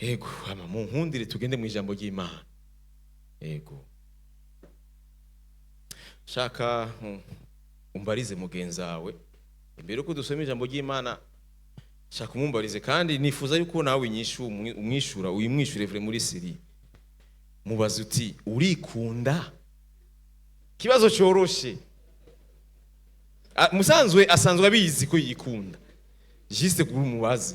Ego, hama munkundire tugende mu ijambo ry'Imana. Ego, shaka umbarize mugenzi wawe imbere yuko dusoma ijambo ry'Imana. Shaka umumbarize, kandi nifuza yuko nawe inyishu umwishura, uyimwishure vure muri siri. Mubaze uti: "Urikunda?" Kibazo cyoroshe. Musanzwe asanzwe abizi ko yikunda, juste kuri umubaze.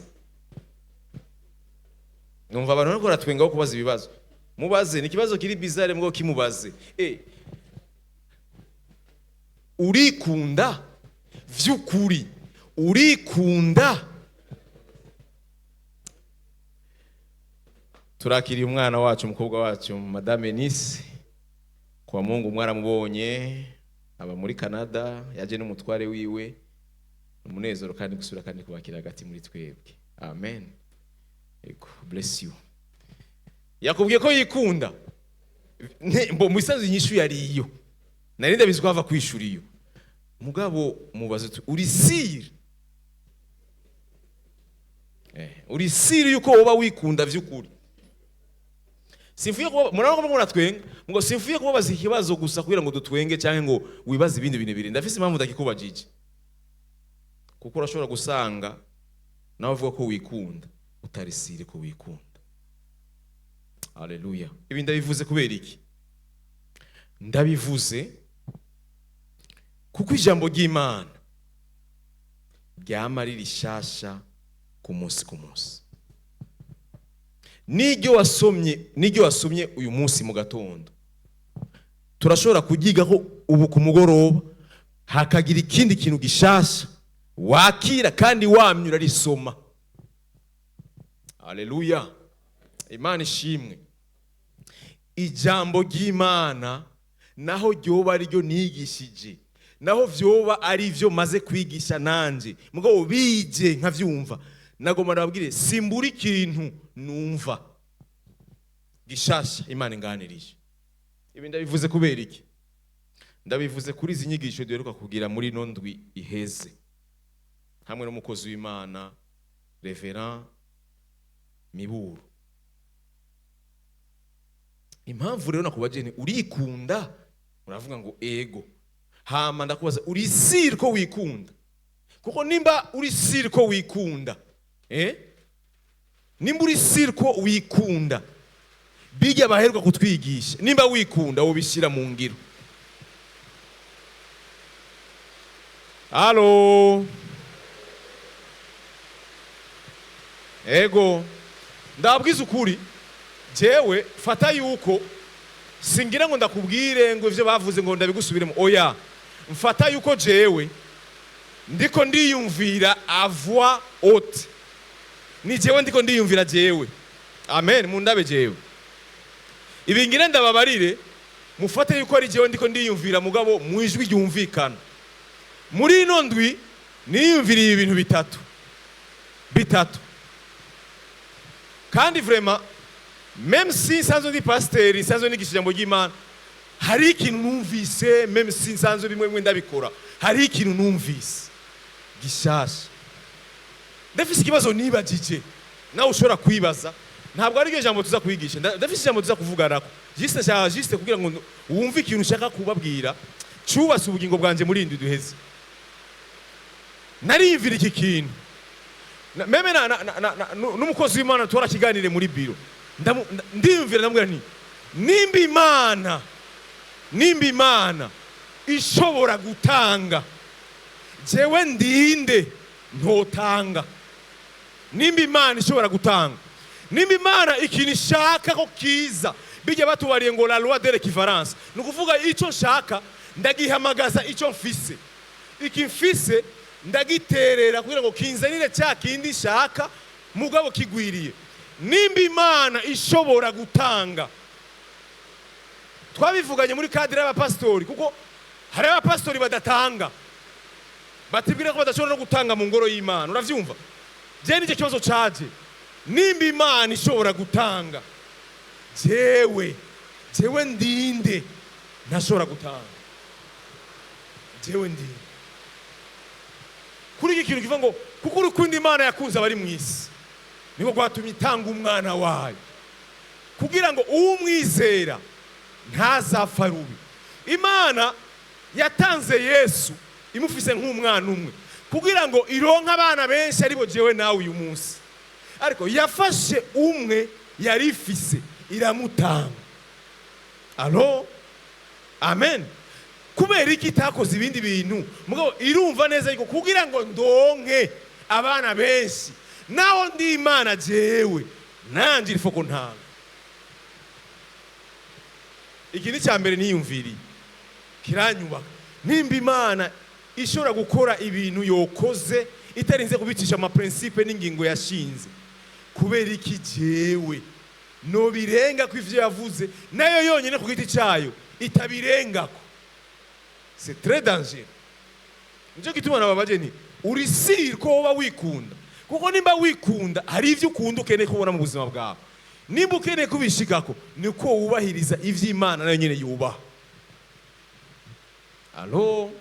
Numva abantu bariko baratwengaho kubaza ibibazo. Mubaze, ni ikibazo kiri bizarre mugabo kimubaze. Urikunda vy'ukuri? Urikunda? Turakiriye umwana wacu, umukobwa wacu, Madame Nice kwa Mungu. Mwaramubonye, aba muri Canada, yaje n'umutware wiwe. Umunezero kandi gusubira kandi kubakira hagati muri twebwe. Amen. Ego, bless you. Yakubwiye ko yikunda. Mbo musanzu inyishu yari iyo nari ndabizi ko hava kwishura iyo. Mugabo mubaze uti: "Uri sûr?" Uri sûr yuko woba wikunda vy'ukuri? Simfuye kuba murabona ko muratwenga ngo simfuye kubabaza ikibazo gusa kugira ngo dutwenge cyangwa ngo wibaze ibindi bintu biri. Ndafise impamvu ndakikubajije, kuko urashobora gusanga nawe uvuga ko wikunda, utari sûr ko wikunda. Haleluya! Ibi ndabivuze kubera iki? Ndabivuze kuko ijambo ry'Imana ryama ari rishasha ku munsi ku munsi. N'iryo wasomye, n'iryo wasomye uyu munsi mu gatondo, turashobora kuryigaho ubu ku mugoroba, hakagira ikindi kintu gishasha wakira kandi wamye urarisoma. Haleluya, Imana ishimwe. Ijambo ry'Imana, naho ryoba ariryo nigishije, naho vyoba ari vyo maze kwigisha nanje, mugabo bije nkavyumva, nagomba nababwire, simbura ikintu numva gishasha Imana inganirije. Ibi ndabivuze kubera iki? Ndabivuze kuri izi nyigisho duheruka kugira muri ino ndwi iheze hamwe n'umukozi w'Imana Reverend Miburo. Impamvu rero nakubaje ni: "Urikunda?" Uravuga ngo ego. Hama ndakubaza: "Uri sûr ko wikunda?" Kuko nimba uri sûr ko wikunda, nimba uri sûr ko wikunda, bijya baheruka kutwigisha, nimba wikunda wobishyira mu ngiro. Halo, ego, ndabwiza ukuri, jewe fata yuko singira ngo ndakubwire ngo ivyo bavuze ngo ndabigusubiremo. Oya, mfata yuko jewe ndiko ndiyumvira à voix haute. Ni jewe ndiko ndiyumvira jewe. Amen. Mundabe jewe, ibi ngira ndababarire, mufate yuko ari jewe ndiko ndiyumvira, mugabo mu ijwi ryumvikana. Muri ino ndwi niyumviriye ibintu bitatu bitatu, kandi vraiment, même si nsanzwe ndi pasiteri, nsanzwe nigisha ijambo ry'Imana, hari ikintu numvise. Même si nsanzwe bimwe bimwe ndabikora, hari ikintu numvise gishasha. Ndafise ikibazo nibajije, nawe ushobora kwibaza. Ntabwo ari ryo jambo tuza kwigisha. Ndafise ijambo tuza kuvuganako. Juste nshaka juste kugira ngo wumve ikintu ushaka kubabwira cyubatse ubugingo bwanje muri indwi duheze. Nariyumvira iki kintu. Même na n'umukozi w'Imana twarakiganire muri biro. Ndiyumvira, ndamubwira nti: Nimba Imana ishobora gutanga, jewe ndinde ntotanga? Nimba Imana ishobora gutanga, nimba Imana ikintu ishaka ko kiza, bijya batubariye ngo la loi de l'équivalence, ni ukuvuga icyo nshaka ndagihamagaza icyo mfise, iki mfise ndagiterera kugira ngo kinzanire cya kindi nshaka, mugabo kigwiriye. Nimba Imana ishobora gutanga, twabivuganye muri cadre y'abapasitori, kuko hari abapasitori badatanga, batibwira ko badashobora no gutanga mu ngoro y'Imana. Uravyumva, je nicyo kibazo caje: nimba Imana ishobora gutanga, jewe ndinde ntashobora gutanga? Jewe ndinde? Kuri iki kintu kivuga ngo kuko urukundo Imana yakunze abari mu isi. Niko rwatumye itanga umwana wayo kugira ngo uwumwizera ntazapfa rubi. Imana yatanze Yesu imufise nk'umwana umwe kugira ngo ironke abana benshi, aribo jewe nawe uyu munsi. Ariko yafashe umwe yari ifise iramutanga. Allô, amen. Kubera iki itakoze ibindi bintu? Mugabo irumva neza yuko kugira ngo ndonke abana benshi, naho ndi Imana, jewe nanje il faut ko ntanga. Iki ni cya mbere niyumviriye kiranyubaka. Nimba Imana ishobora gukora ibintu yokoze itarinze kubicisha ama principes n'ingingo yashinze, kubera iki jewe nobirenga ko ivyo yavuze nayo yonyine ku giti cyayo itabirengako? C'est très dangereux. Nicyo gituma nababaje nti: uri sûr ko woba wikunda? Kuko nimba wikunda, hari ivyo ukunda ukeneye kubona mu buzima bwawe. Nimba ukeneye kubishikako, niko wubahiriza ivyo Imana nayo nyene yubaha. Allô,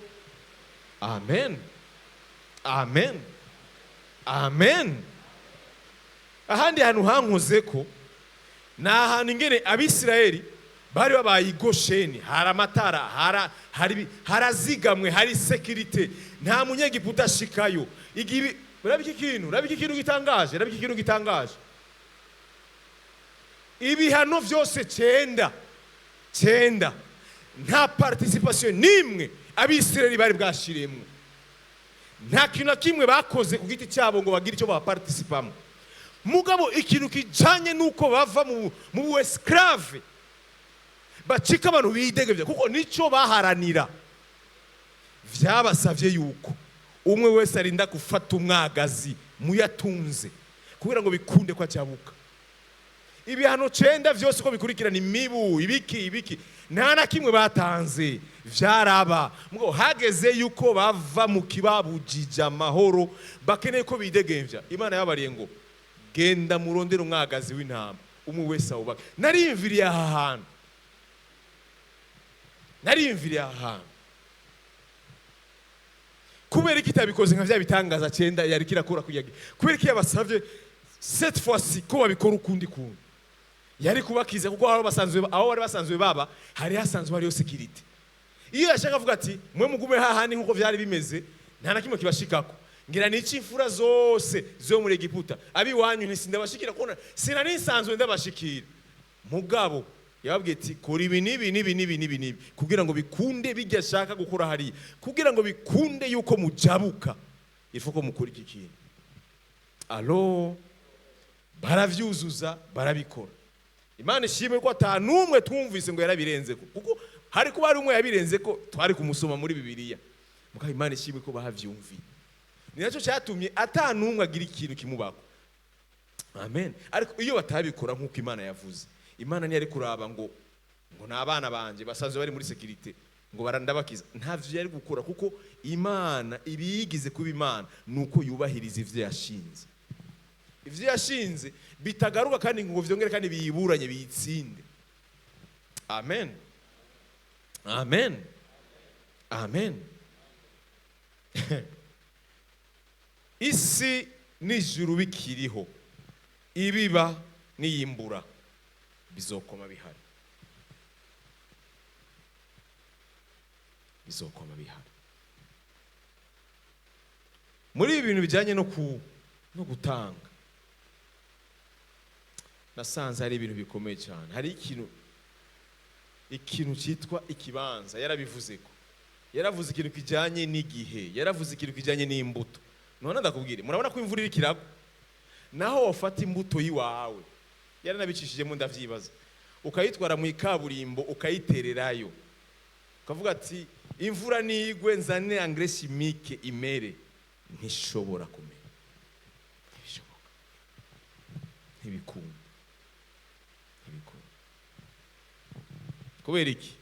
amen, amen, amen. Ahandi hantu hankoze ko ni ahantu ingene Abisirayeli bari babaye i Gosheni. Hari amatara, harazigamwe, hari sécurité, nta munyegiputa ashikayo. Igihe uraba iki kintu, uraba iki kintu gitangaje, uraba iki kintu gitangaje: ibihano vyose cenda cenda, nta participation n'imwe Abisirayeli bari bwashiremwo. Nta kintu na kimwe bakoze ku giti cyabo ngo bagire icyo baparticipamo. Mugabo ikintu kijanye n'uko bava mu bu esclave bacika abantu bidegevya, kuko nico baharanira, vyabasavye yuko umwe wese arinda gufata umwagazi muyatunze kugira ngo bikunde ko ajabuka. Ibihano cenda vyose uko bikurikirana, imibu, ibiki ibiki, nta na kimwe batanze, vyaraba. Mugabo hageze yuko bava mu kibabujije amahoro, bakeneye ko bidegemvya, Imana yababariye ngo: "Genda murondere umwagazi w'intama, umwe wese awubake." Nariyumviriye aha hantu, nariyumviriye aha hantu: kubera iki itabikoze nka vya bitangaza cenda yari kirakora kuyaga? Kubera iki yabasavye cette fois-ci ko babikora ukundi kuntu? Yari kubakiza, kuko aho bari basanzwe baba hari hasanzwe hariyo sécurité. Iyo yashaka avuga ati: "Mwe mugume hahandi nkuko vyari bimeze, nta na kimwe kibashikako, ngira nici imfura zose zo muri Egiputa, abiwanyu ntisindabashikira kubona sinari nsanzwe ndabashikira." Mugabo yababwiye ati: "Kora ibi n'ibi n'ibi n'ibi n'ibi n'ibi kugira ngo bikunde bijya ashaka gukora hariya, kugira ngo bikunde yuko mujabuka, il faut ko mukora iki kintu." Allô, baravyuzuza, barabikora. Imana ishimwe ko ata n'umwe twumvise ngo yarabirenzeko, kuko hari kuba hari umwe yabirenzeko twari kumusoma muri Bibiliya. Mugabo Imana ishimwe ko bahavyumviye, ni nacyo cyatumye ata n'umwe agira ikintu kimubako. Amen. Ariko iyo batabikora nk'uko Imana yavuze, Imana ntiyari kuraba ngo ni abana banje basanzwe bari muri sécurité ngo barandabakiza. Ntavyo yari gukora, kuko Imana ibiyigize kuba Imana ni uko yubahiriza ivyo yashinze. Ivyo yashinze bitagaruka kandi ngo vyongere kandi biyiburanye, biyitsinde. Amen, amen, amen. Isi n'ijuru bikiriho, ibiba n'iyimbura bizokoma bihari, bizokoma bihari. Muri ibi bintu bijyanye no gutanga, nasanze hari ibintu bikomeye cyane. Hari ikintu cyitwa ikibanza. Yarabivuze ko yaravuze ikintu kijyanye n'igihe, yaravuze ikintu kijyanye n'imbuto. None ndakubwire, murabona ko imvura iriko iragwa. Naho wafata imbuto y'iwawe, yaranabicishijemo ndavyibaza, ukayitwara mu ikaburimbo, ukayitererayo, ukavuga ati: "Imvura nigwe nzane engrais chimique imere", ntishobora kumera. Ntibishoboka, ntibikunda, ntibikunda. Kubera iki?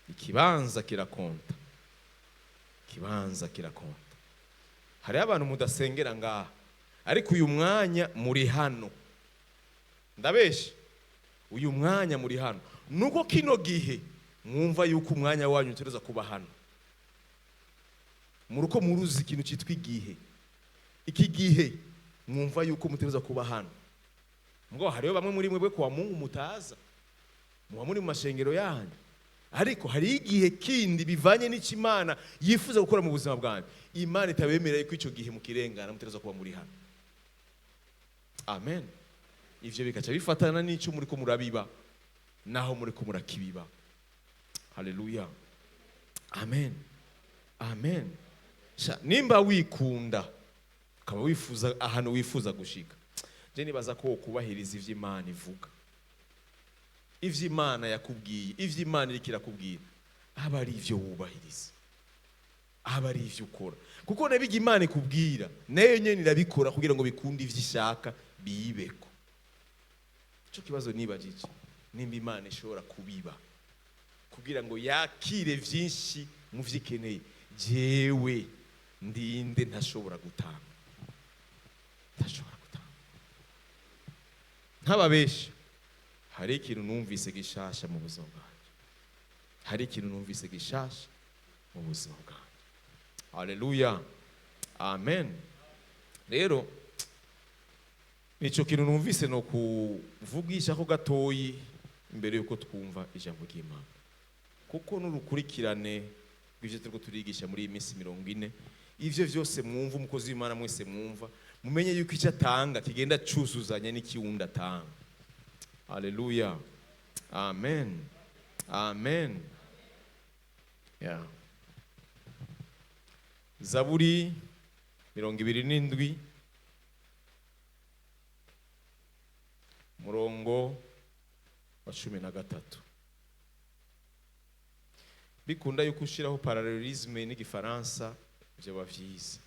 Ikibanza kirakonta, ikibanza kirakonta. Hariho abantu mudasengera ngaha, ariko uyu mwanya muri hano, ndabeshe? Uyu mwanya muri hano nuko kino gihe mwumva yuko umwanya wanyu utereza kuba hano. Muruko muruzi ikintu cyitwa igihe. Iki gihe Mwumva yuko mutegerezwa kuba hano. Ngo hariho bamwe muri mwebwe kuwa Mungu mutaza, muba muri mu mashengero yanyu, ariko hari igihe kindi bivanye n'icyo Imana yifuza gukora mu buzima bwanyu, Imana itabemerera yuko icyo gihe mukirengana, mutegerezwa kuba muri hano. Amen. Ivyo bikaca bifatana n'icyo muri ko murabiba naho muri ko murakibiba. Haleluya, amen, amen. Sha, nimba wikunda ukaba wifuza ahantu wifuza gushika, je nibaza ko kubahiriza ivyo Imana ivuga, ivyo Imana yakubwiye, ivyo Imana iriko irakubwira, aba ari ivyo wubahiriza, aba ari ivyo ukora, kuko nabijya Imana ikubwira nayo nyene irabikora kugira ngo bikunde ivyo ishaka biyibeko. Ico kibazo nibajije, nimba Imana ishobora kubiba kugira ngo yakire vyinshi mu vyo ikeneye, jewe ndinde ntashobora gutanga? Ntashobora gutanga. Ntababesha, hari ikintu numvise gishasha mu buzima bwanjye, hari ikintu numvise gishasha mu buzima bwanjye. Haleluya, amen. Rero nico kintu numvise no kuvugisha ko gatoyi imbere yuko twumva ijambo ry'Imana, kuko n'urukurikirane rw'ivyo turiko turigisha muri iyi minsi 40, ivyo vyose mwumva umukozi w'Imana mwese mwumva, mumenye yuko icyo atanga kigenda cuzuzanya n'ikiwundi atanga. Haleluya, amen, amen. Yeah. Zaburi 27 murongo wa 13. Bikunda yuko ushiraho parallelisme n'igifaransa vyoba vyiza.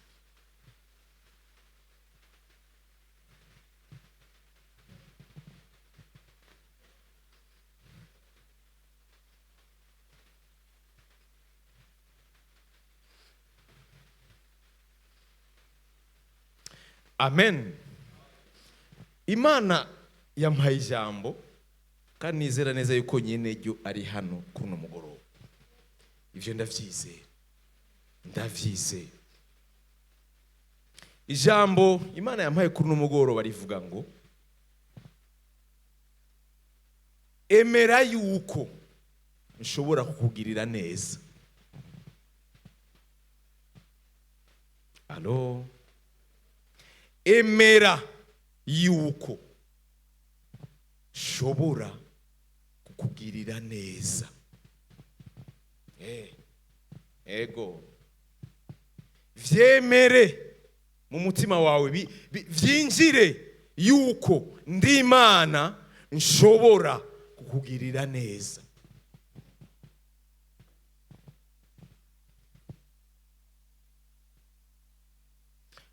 Amen. Imana yampaye ijambo kandi nizera neza yuko nyene ryo ari hano kuri uno mugoroba. Ivyo ndavyizera, ndavyizera. Ijambo Imana yampaye kuri uno mugoroba rivuga ngo emera yuko nshobora kukugirira neza. Allo? Emera yuko nshobora kukugirira neza. Ego. Vyemere mu mutima wawe, vyinjire yuko ndi Imana nshobora kukugirira neza.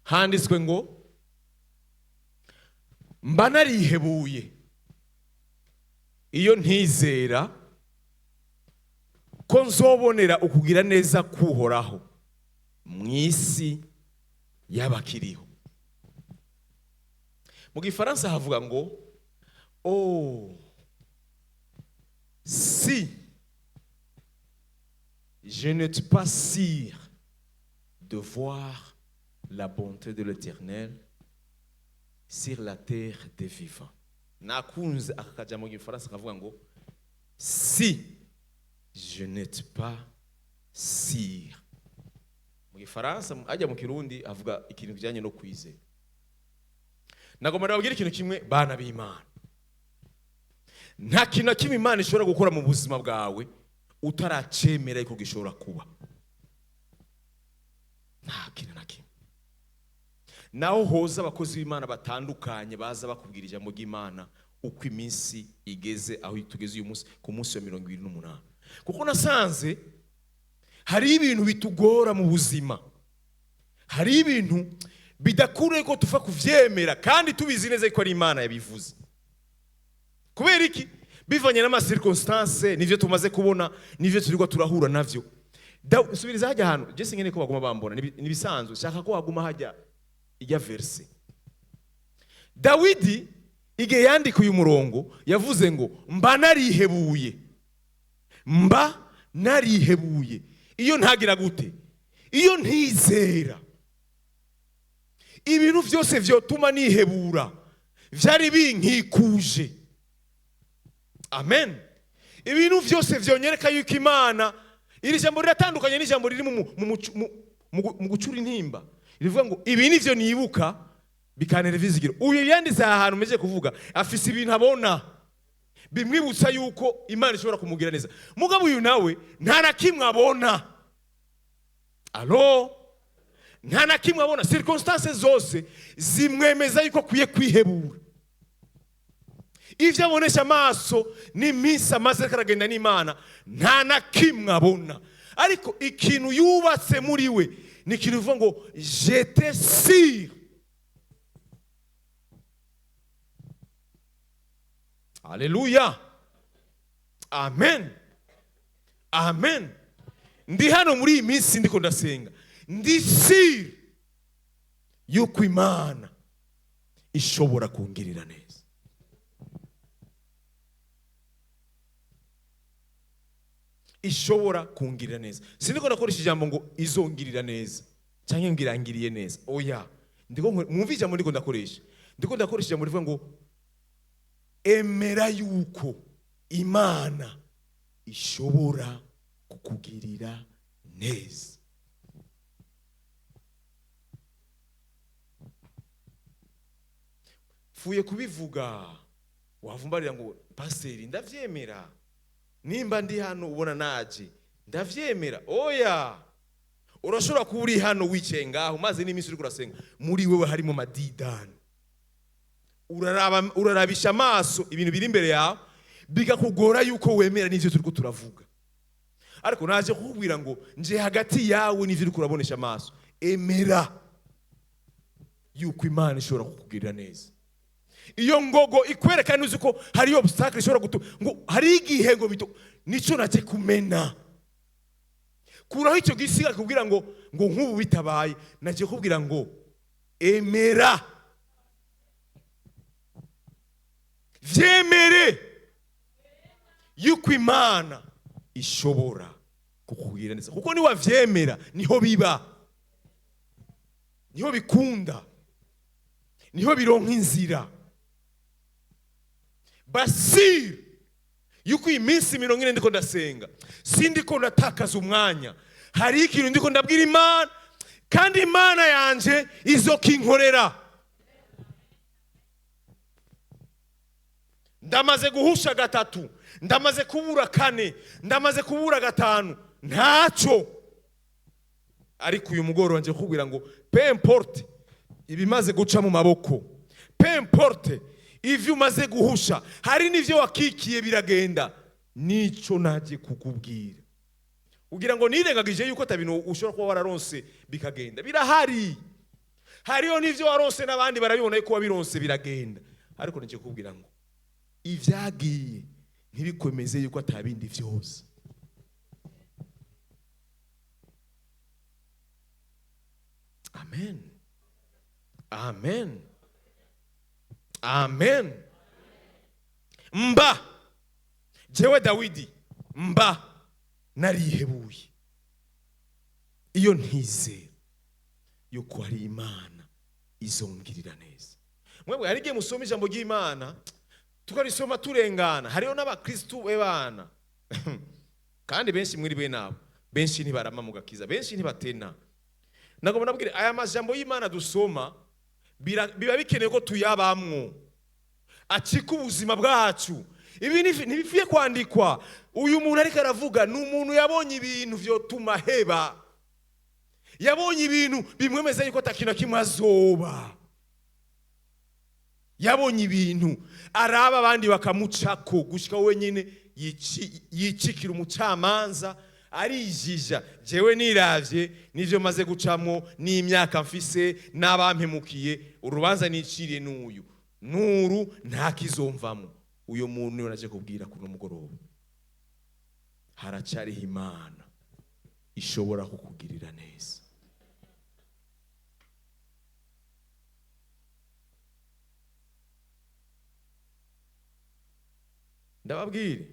Handitswe ngo mba narihebuye iyo ntizera ko nzobonera ukugira neza kuhoraho mu isi y'abakiriho. Mu gifaransa havuga ngo oh, si je ne suis pas sûr de voir la bonté de l'Éternel sur la terre des vivants. Nakunze akaja mu gifaransa kavuga ngo si je n'étais pas sûr. Mu gifaransa ajya mu kirundi avuga ikintu kijanye no kwizera. Nagomba ndababwira ikintu kimwe bana b'Imana. Nta kintu na kimwe Imana ishobora gukora mu buzima bwawe utaracemera yuko gishobora kuba. Nta kintu na kimwe. Naho hoza abakozi b'Imana batandukanye baza bakubwira ijambo ry'Imana uko iminsi igeze aho tugeze uyu munsi ku munsi wa 28. Kuko nasanze hari ibintu bitugora mu buzima, hari ibintu bidakure ko tufa kuvyemera kandi tubizi neza ko ari Imana yabivuze. Kubera iki? Bivanye n'ama circonstances, nivyo tumaze kubona, nivyo turiko turahura navyo. Subiriza hajya hano, je singene ko baguma bambona, nibisanzwe, shaka ko baguma hajya ijya verse. Dawidi igihe yandika uyu murongo yavuze ngo mba narihebuye, mba narihebuye iyo ntagira gute, iyo ntizera, Ibintu vyose vyotuma nihebura vyari binkikuje. Amen. Ibintu vyose vyonyereka yuko Imana, iri jambo riratandukanye n'ijambo riri mu gucura intimba, rivuga ngo ibi nivyo nibuka bikanera ivyizigiro. Uyu yanditse aha hantu meje kuvuga afise ibintu abona bimwibutsa yuko Imana ishobora kumugira neza. Mugabo uyu nawe nta na kimwe abona. Alo, nta na kimwe abona. Circonstances zose zimwemeza yuko akwiye kwihebura. Ivyo abonesha amaso n'iminsi amaze ariko aragenda n'Imana, nta na kimwe abona. Ariko ikintu yubatse muri we ni ikintu bivuga ngo j'étais sûr. Haleluya, amen, amen. Ndi hano muri iyi minsi ndiko ndasenga, ndi sûr yuko Imana ishobora kungirira neza. Ishobora kungirira neza. Sindiko ndakoresha ijambo ngo izongirira neza cyangwa ngirangiriye neza. Oya, ndiko mwumve ijambo ndiko ndakoresha. Ndiko ndakoresha ijambo rivuga ngo emera yuko Imana ishobora kukugirira neza. Mfuye kubivuga wavumbarira ngo paseri ndavyemera, nimba ndi hano ubona naje ndavyemera. Oya, urashobora kuba uri hano wicaye ngaho maze n'iminsi uriko urasenga, muri wewe harimo madidani. Urarabisha amaso ibintu biri imbere yawe bigakugora yuko wemera n'ivyo turiko turavuga. Ariko naje kukubwira ngo nje hagati yawe n'ivyo uriko urabonesha amaso, emera yuko Imana ishobora kukugirira neza. Iyo ngogo ikwereka nuzi ko hari obstacle ishobora gutu ngo hari igihe ngo bito nico naje kumena. Kuraho icyo gisiga kubwira ngo nk'ubu bitabaye, naje kubwira ngo emera, vyemere yuko Imana ishobora kukugirira neza. Kuko ni wavyemera niho biba, niho bikunda, niho bironka inzira. Basir yuko iyi minsi 40 ndiko ndasenga, sindiko ndatakaza umwanya, hari ikintu ndiko ndabwira Imana, kandi Imana yanje izokinkorera. Ndamaze guhusha 3, ndamaze kubura 4, ndamaze kubura 5, ntaco. Ariko uyu mugoroba nje kukubwira ngo peu importe ibimaze guca mu maboko, peu importe ivyo umaze guhusha, hari n'ivyo wakikiye biragenda, nico naje kukubwira. Ugira ngo nirengagije yuko atabintu ushobora kuba wararonse bikagenda, birahari. Hariho n'ivyo waronse n'abandi barabibona yuko wabironse biragenda. Ariko nje kukubwira ngo ivyagiye ntibikomeze yuko atabindi vyose. Amen, amen, amen. Mba jewe Dawidi mba narihebuye iyo ntizera yuko hari Imana izongirira neza. Mwebwe hari igihe musoma ijambo ry'Imana tukarisoma turengana, hariho n'abakristu bebana kandi benshi muri be nabo benshi ntibarama mu gakiza, benshi ntibatena. Nagomba nabwire aya majambo y'Imana dusoma biba bikeneye ko tuyabamwo, acika ubuzima bwacu. Ibi ntibikwiye kwandikwa. Uyu muntu ariko aravuga ni umuntu yabonye ibintu vyotuma heba, yabonye ibintu bimwemeza yuko atakintu kimwe azoba, yabonye ibintu araba abandi bakamucako gushika wenyine yicikira umucamanza arijija. Jewe niravye nivyo maze gucamwo n'imyaka mfise n'abampemukiye, urubanza niciriye n'uyu nuru nta kizomvamo. Uyo muntu niwe naje kubwira kuno mugoroba, haracariho Imana ishobora kukugirira neza. Ndababwire,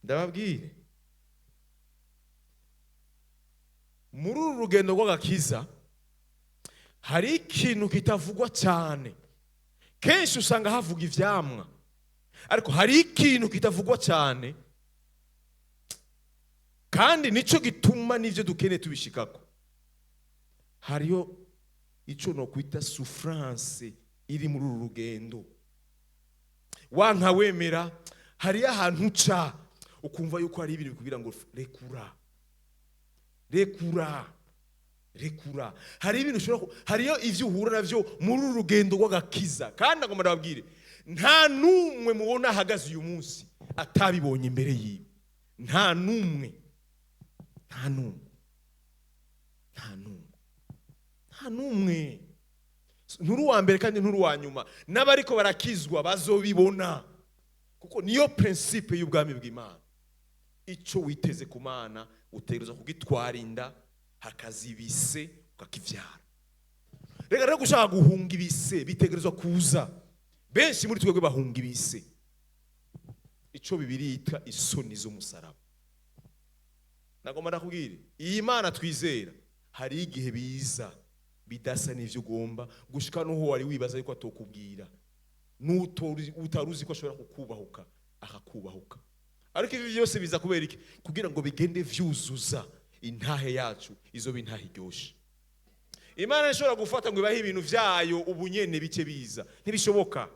ndababwire, Muri uru rugendo rw'agakiza hari ikintu kitavugwa cyane. Kenshi usanga havuga ivyamwa, ariko hari ikintu kitavugwa cyane, kandi nico gituma n'ivyo dukeneye tubishikako. Hariyo ico nokwita souffrance iri muri uru rugendo. Wanka wemera, hariyo ahantu uca ukumva yuko hari ibintu bikubwira ngo rekura, rekura, rekura. Hari ibintu ushobora hariyo ivyo uhura navyo muri uru rugendo rw'agakiza. Kandi agomba ndababwire, nta n'umwe mubona ahagaze uyu munsi atabibonye imbere yiwe. Nta n'umwe, nta n'umwe, nta n'umwe, nta n'umwe. Nturi uwa mbere kandi nturi uwa nyuma. N'abariko barakizwa bazobibona, kuko niyo principe y'ubwami bw'Imana. Ico witeze ku Mana utegerezwa kugitwara inda, hakaza ibise, ukakivyara. Reka rero, gushaka guhunga ibise bitegerezwa kuza. Benshi muri twebwe bahunga ibise, ico Bibiri yita isoni z'umusaraba. Nagomba ndakubwire, iyi Mana twizera, hari igihe biza bidasa n'ivyo ugomba, gushika n'uho wari wibaza yuko atokubwira, n'utari uzi ko ashobora kukubahuka akakubahuka. Ariko ibi byose biza kubera iki? Kugira ngo bigende vyuzuza intahe yacu, izoba intahe iryoshe. Imana ishobora gufata ngo ibahe ibintu vyayo ubunyene bice biza, ntibishoboka,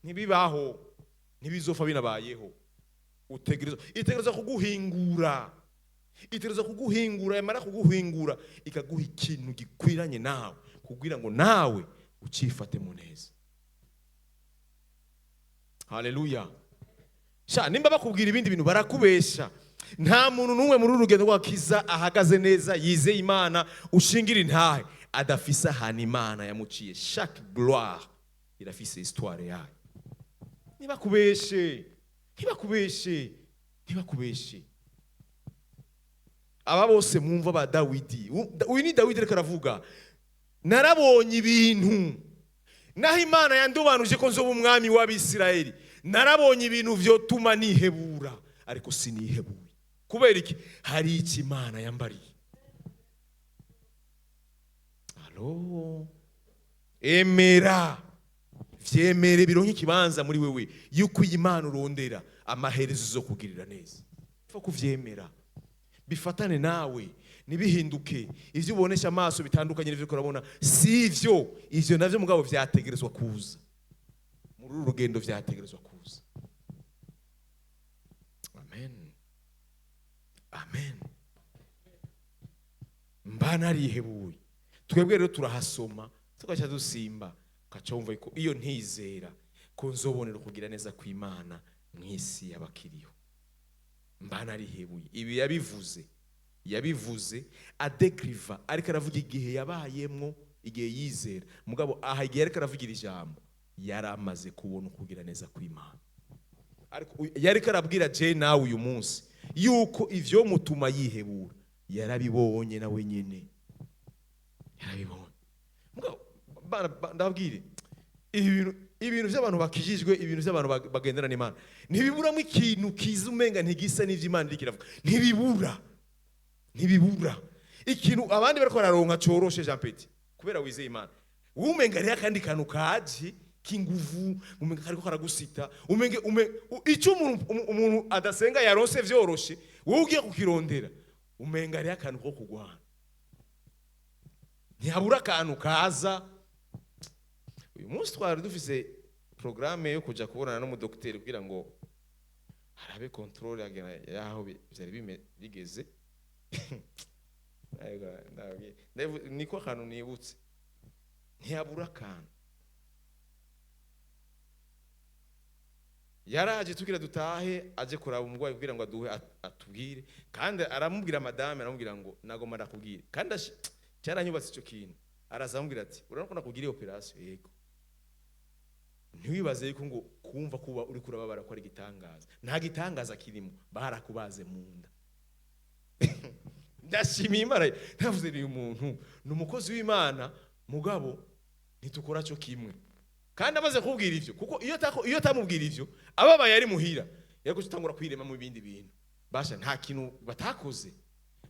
ntibibaho, ntibizofa binabayeho. Utegerezwa, itegerezwa kuguhingura, itegerezwa kuguhingura. Yamara kuguhingura, ikaguha ikintu gikwiranye nawe, kugira ngo nawe ucifatemo neza. Haleluya! Sha, nimba bakubwira ibindi bintu barakubesha. Nta muntu n'umwe muri uru rugendo rw'agakiza ahagaze neza, yizeye Imana, ushingira intahe, adafise ahantu Imana yamuciye. Chaque gloire irafise histoire yayo. Ntibakubeshe, ntibakubeshe, ntibakubeshe. Aba bose mwumva ba Dawidi, uyu ni Dawidi ariko aravuga: "Narabonye ibintu, naho Imana yandubanuje ko nzoba umwami w'Abisirayeli, narabonye ibintu vyotuma nihebura, ariko sinihebuye." Kubera iki? Hari iki Imana yambariye. Alo, emera, vyemere, bironke ikibanza muri wewe yuko iyi Imana urondera amaherezo zo kugirira neza. Pfa kuvyemera, bifatane nawe, ntibihinduke. Ivyo ubonesha amaso bitandukanye n'ivyo uriko urabona, si ivyo. Ivyo navyo mugabo vyategerezwa kuza muri uru rugendo, vyategerezwa kuza. Amen, amen. Mba narihebuye. Twebwe rero turahasoma tugaca dusimba, ugaca wumva yuko iyo ntizera ko nzobonera kugira neza kw'Imana mu isi y'abakiriho, mba narihebuye. Ibi yabivuze adekriva, ariko aravuga igihe yabayemwo, igihe yizera. Mugabo aha, igihe ariko aravugira ijambo, yari amaze kubona ukugira neza kw'Imana. Ariko yariko arabwira je nawe uyu munsi yuko ivyo mutuma yihebura yarabibonye, nawe nyene yarabibonye. Mugabo ndababwire, ibintu by'abantu bakijijwe, ibintu by'abantu bagendana n'Imana, ntibiburamo ikintu kiza umenga ntigisa n'ivyo Imana iriko iravuga. Ntibibura, ntibibura ikintu abandi bariko bararonka coroshe. Jean Petit, kubera wizeye Imana, wowe umenga hariho akandi kantu kaje k'inguvu, umenga kariko karagusita, umenge icyo umuntu adasenga yaronse vyoroshe, wowe ugiye kukirondera umenga hariho akantu ko kugwana. Ntihabura akantu kaza. Uyu munsi twari dufise programme yo kuja kubonana n'umudokiteri kugira ngo harabe contrôle yaho vyari bigeze. Ariko niko akantu nibutse, ntihabura akantu. Yaraje tugira dutahe, aje kuraba umurwayi kugira ngo aduhe atubwire. Kandi aramubwira madame, aramubwira ngo nagomba ndakubwire. Kandi cyaranyubatse icyo kintu. Araza aramubwira ati: "Urabona ko nakugiriye operation?" "Yego." "Ntiwibaze yuko ngo kumva kuba uri kurababara ko ari igitangaza. Nta gitangaza kirimo, barakubaze mu nda." Ndashimiye Imana. Ntavuze, uyu muntu ni umukozi w'Imana, mugabo ntitukora cyo kimwe. Kandi amaze kubwira ivyo, kuko iyo atamubwira ivyo, ababaye ari muhira yari gutangura kwirema mu bindi bintu. Basha, nta kintu batakoze.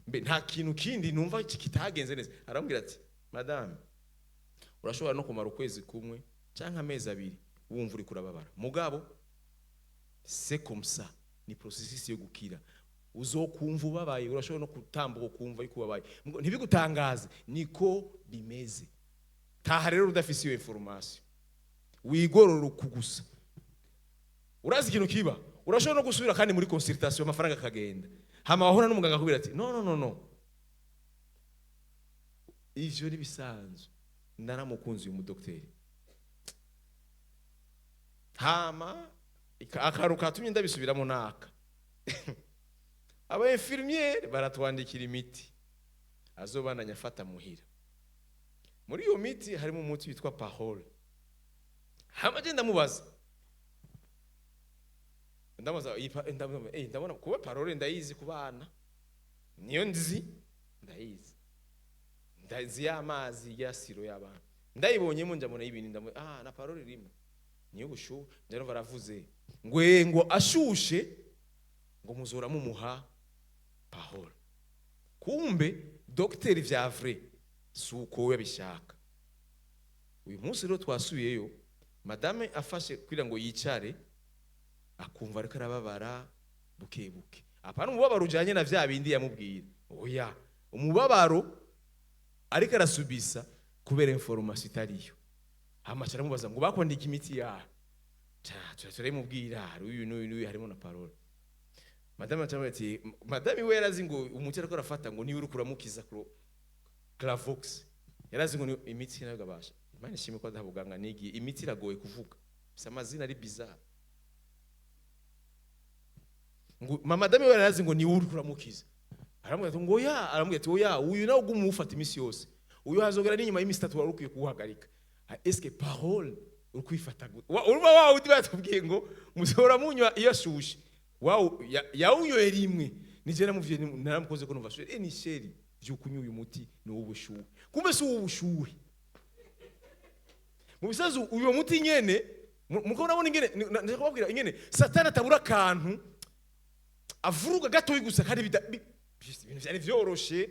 Mbe nta kintu kindi numva kitagenze neza? Arambwira ati: "Madame, urashobora no kumara ukwezi kumwe canke amezi 2 wumva uri kurababara, mugabo c'est comme ça, ni processus yo gukira. Uzokumva ubabaye, urashobora no kutambuka ukumva yuko ubabaye. Ntibigutangaze, niko bimeze." Taha rero udafise iyo information, wigorora uku gusa. Urazi ikintu kiba? Urashobora no gusubira kandi muri consultation, amafaranga akagenda, hama wahura n'umuganga akubwira ati: "No, no, no, no, ivyo ni bisanzwe." Naramukunze uyu mudokiteri. Hama akantu katumye ndabisubiramo naka: aba infirmière baratwandikira imiti azobandanya afata muhira. Muri iyo miti harimo umuti witwa Parole. Hama je ndamubaza, ndamubaza ndamubaza, ndabona kuba Parole ndayizi ku bana, niyo nzi, ndayizi, ndazi y'amazi ya sirop y'abana. Ndayibonyemo, njya ibintu, ndamu ah, na Parole irimo niyo bushuhe. Njya baravuze ngo ngo ashushe, ngo muzora mumuha Parole. Kumbe dogiteri vya vrai si uko we abishaka. Uyu munsi rero twasubiyeyo, madame afashe kugira ngo yicare, akumva ariko arababara buke buke. Apana umubabaro ujanye na vya bindi yamubwira, oya, umubabaro ariko arasubisa kubera information itariyo. Hama aramubaza ngo: "Bakwandika imiti yawe?" Turayimubwira, hari uyu n'uyu n'uyu, harimo na Parole. Madame acamubwira ati, madame we yarazi ngo umuti ariko arafata ngo niwe uriko uramukiza. Clavox yarazi ngo ni imiti nayo gabasha. Imana ishimwe ko adabuganga nigiye. Imiti iragoye kuvuga, bisa amazina ari bizarre. Ngo madame we yarazi ngo niwe uriko uramukiza. Aramubwira ati ngo oya, aramubwira ati: "Oya, uyu nawe uguma uwufata iminsi yose, uyu hazogera n'inyuma y'iminsi 3 wari ukwiye kuwuhagarika. Est-ce que Parole uri kwifata gute?" Urumva wa wundi batubwiye ngo muzohora munywa iyo ashushe, yawunyoye rimwe. Nije namuvye, naramukoze ko numva ashuhe. Ni chéri, vyuka unywa uyu muti, ni uw'ubushuhe. Kumbe si uw'ubushuhe. Mu bisazu uyo muti nyene muko murabona ingene ndashaka kubabwira ingene Satani atabura akantu avuruga gatoyi gusa, kandi ibintu vyari vyoroshe,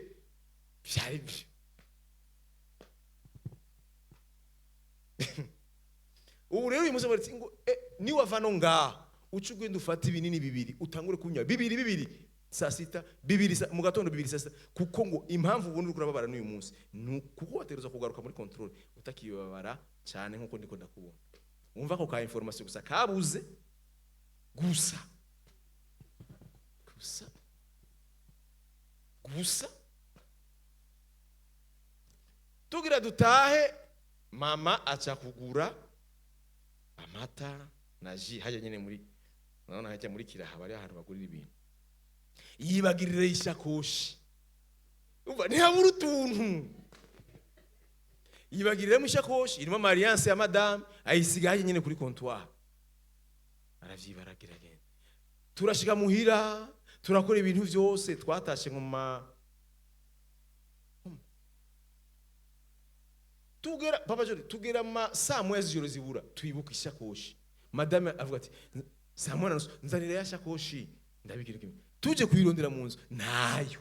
vyari vyo. Ubu rero uyu munsi bati ngo niwava no ngaha, uca ugenda ufata ibinini bibiri, utangure kunywa bibiri bibiri saa sita, bibiri mu gatondo, bibiri saa sita, kuko ngo impamvu ubundi uriko urababara n'uyu munsi ni kuko wategerezwa kugaruka muri contrôle utakibabara cyane nkuko ndiko ndakubona. Wumva ako ka information gusa kabuze gusa gusa gusa. Tugira dutahe, mama aca kugura amata na jus hajya nyene muri, urabona hajya muri Kiraha bari ahantu bagurira ibintu, yibagirira ishakoshi. Umva, ntihabura utuntu. Yibagiriramo ishakoshi irimo ama alliance ya madame, ayisiga hajya nyene kuri comptoir, aravyibaragira, agenda. Turashika muhira, turakora ibintu vyose, twatashe mu ma tugera papa Jori, tugera ma saa 1 z'ijoro zibura, twibuka ishakoshi. Madame avuga ati: "Saa 1:30, nzanira ya shakoshi." Ndabigira kimwe, tuje kuyirondera mu nzu, ntayo.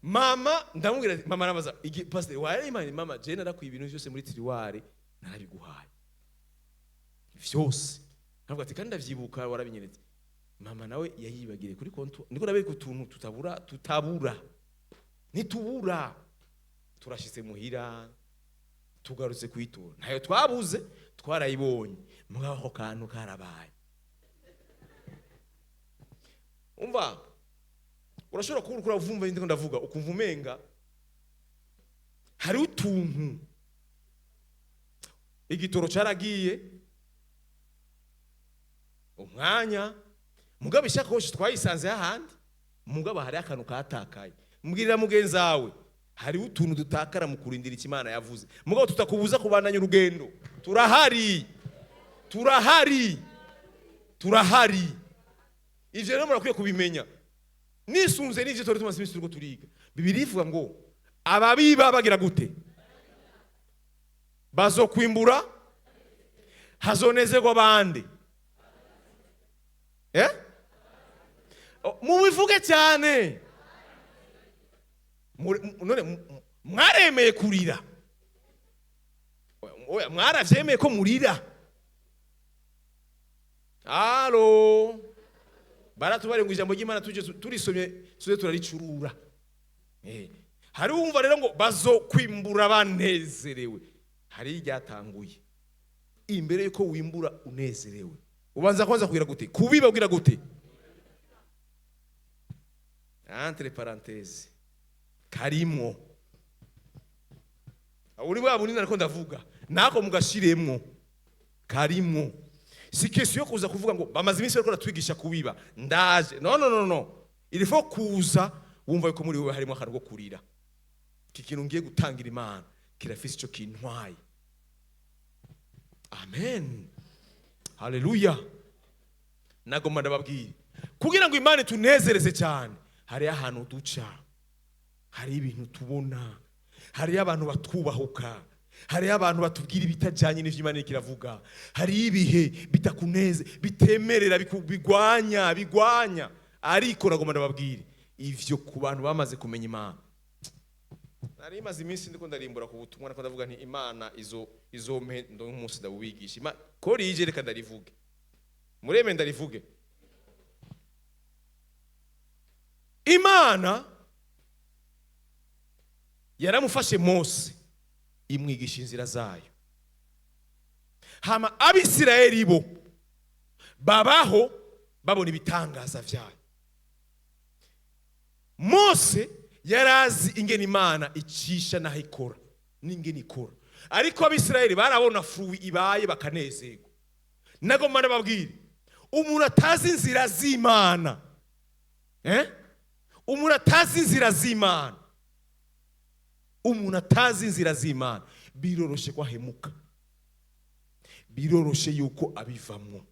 Mama ndamubwira ati, mama arabaza pastor warayimanye? Mama, je narakwiye ibintu byose muri tiroir, narabiguhaye vyose. Ntabwo ati kandi ndavyibuka warabinyeretse. Mama nawe yayibagiriye kuri comptoir. Niko nabereka utuntu tutabura, tutabura, ntitubura. Turashitse muhira, tugarutse kuyitora, ntayo twabuze, twarayibonye. Mugabo ako kantu karabaye. Umva, urashobora kuba uriko uravumva ndiko ndavuga, ukumva umenga hari utuntu igitoro caragiye umwanya, mugabo ishakoshi twayisanze hahandi. Mugabo hari akantu katakaye. Mbwirira mugenzi wawe, hariho utuntu dutakara mu kurindira icyo Imana yavuze, mugabo tutakubuza kubandanya urugendo. Turahari, turahari, turahari. Ivyo rero murakwiye kubimenya nisunze n'ivyo twari tumaze iminsi turiko turiga. Bibiliya ivuga ngo ababiba bagira gute? Bazokwimbura, hazonezerwa abandi. Eh? Oh, mubivuge cyane. None mwaremeye kurira? Oya, mwaravyemeye ko murira? Alo, baratubare ngo ijambo ry'Imana tuje turisomye tuze turaricurura. Hari wumva rero ngo bazokwimbura banezerewe. Hari iryatanguye imbere yuko wimbura unezerewe, ubanza kwanza kugira gute? Kubiba kugira gute? Entre parenthèses, karimwo uri bwa bunini, ariko ndavuga nako mugashiremwo karimwo. Si question yo kuza kuvuga ngo bamaze iminsi bariko baratwigisha kubiba, ndaje. No, no, no, no, il faut kuza wumva yuko muri wewe harimo akantu ko kurira. Iki kintu ngiye gutangira Imana kirafise ico kintwaye. Amen, haleluya. Nagomba ndababwira, kugira ngo Imana itunezereze cyane, hariyo ahantu duca, hari ibintu tubona, hariyo abantu batwubahuka, hariyo abantu batubwira ibitajyanye n'ivyo Imana iriko iravuga, hariyo ibihe bitakuneze, bitemerera, bigwanya bigwanya. Ariko nagomba ndababwire ivyo ku bantu bamaze kumenya Imana. Nari maze iminsi ndiko ndarimbura ku butumwa, nako ndavuga nti Imana izo izompe ndo umunsi ndabubigisha. Ko rije, reka ndarivuge, mureme ndarivuge. Imana yaramufashe Mose, imwigisha inzira zayo, hama Abisirayeli bo babaho babona ibitangaza vyayo. Mose yarazi ingene Imana icisha n'aho ikora n'ingene ikora, ariko Abisirayeli barabona fruit ibaye bakanezerwa. Nagomba ndababwire, umuntu atazi inzira z'Imana, Umuntu atazi inzira z'Imana, umuntu atazi inzira z'Imana, biroroshe ko ahemuka, biroroshe yuko abivamwo,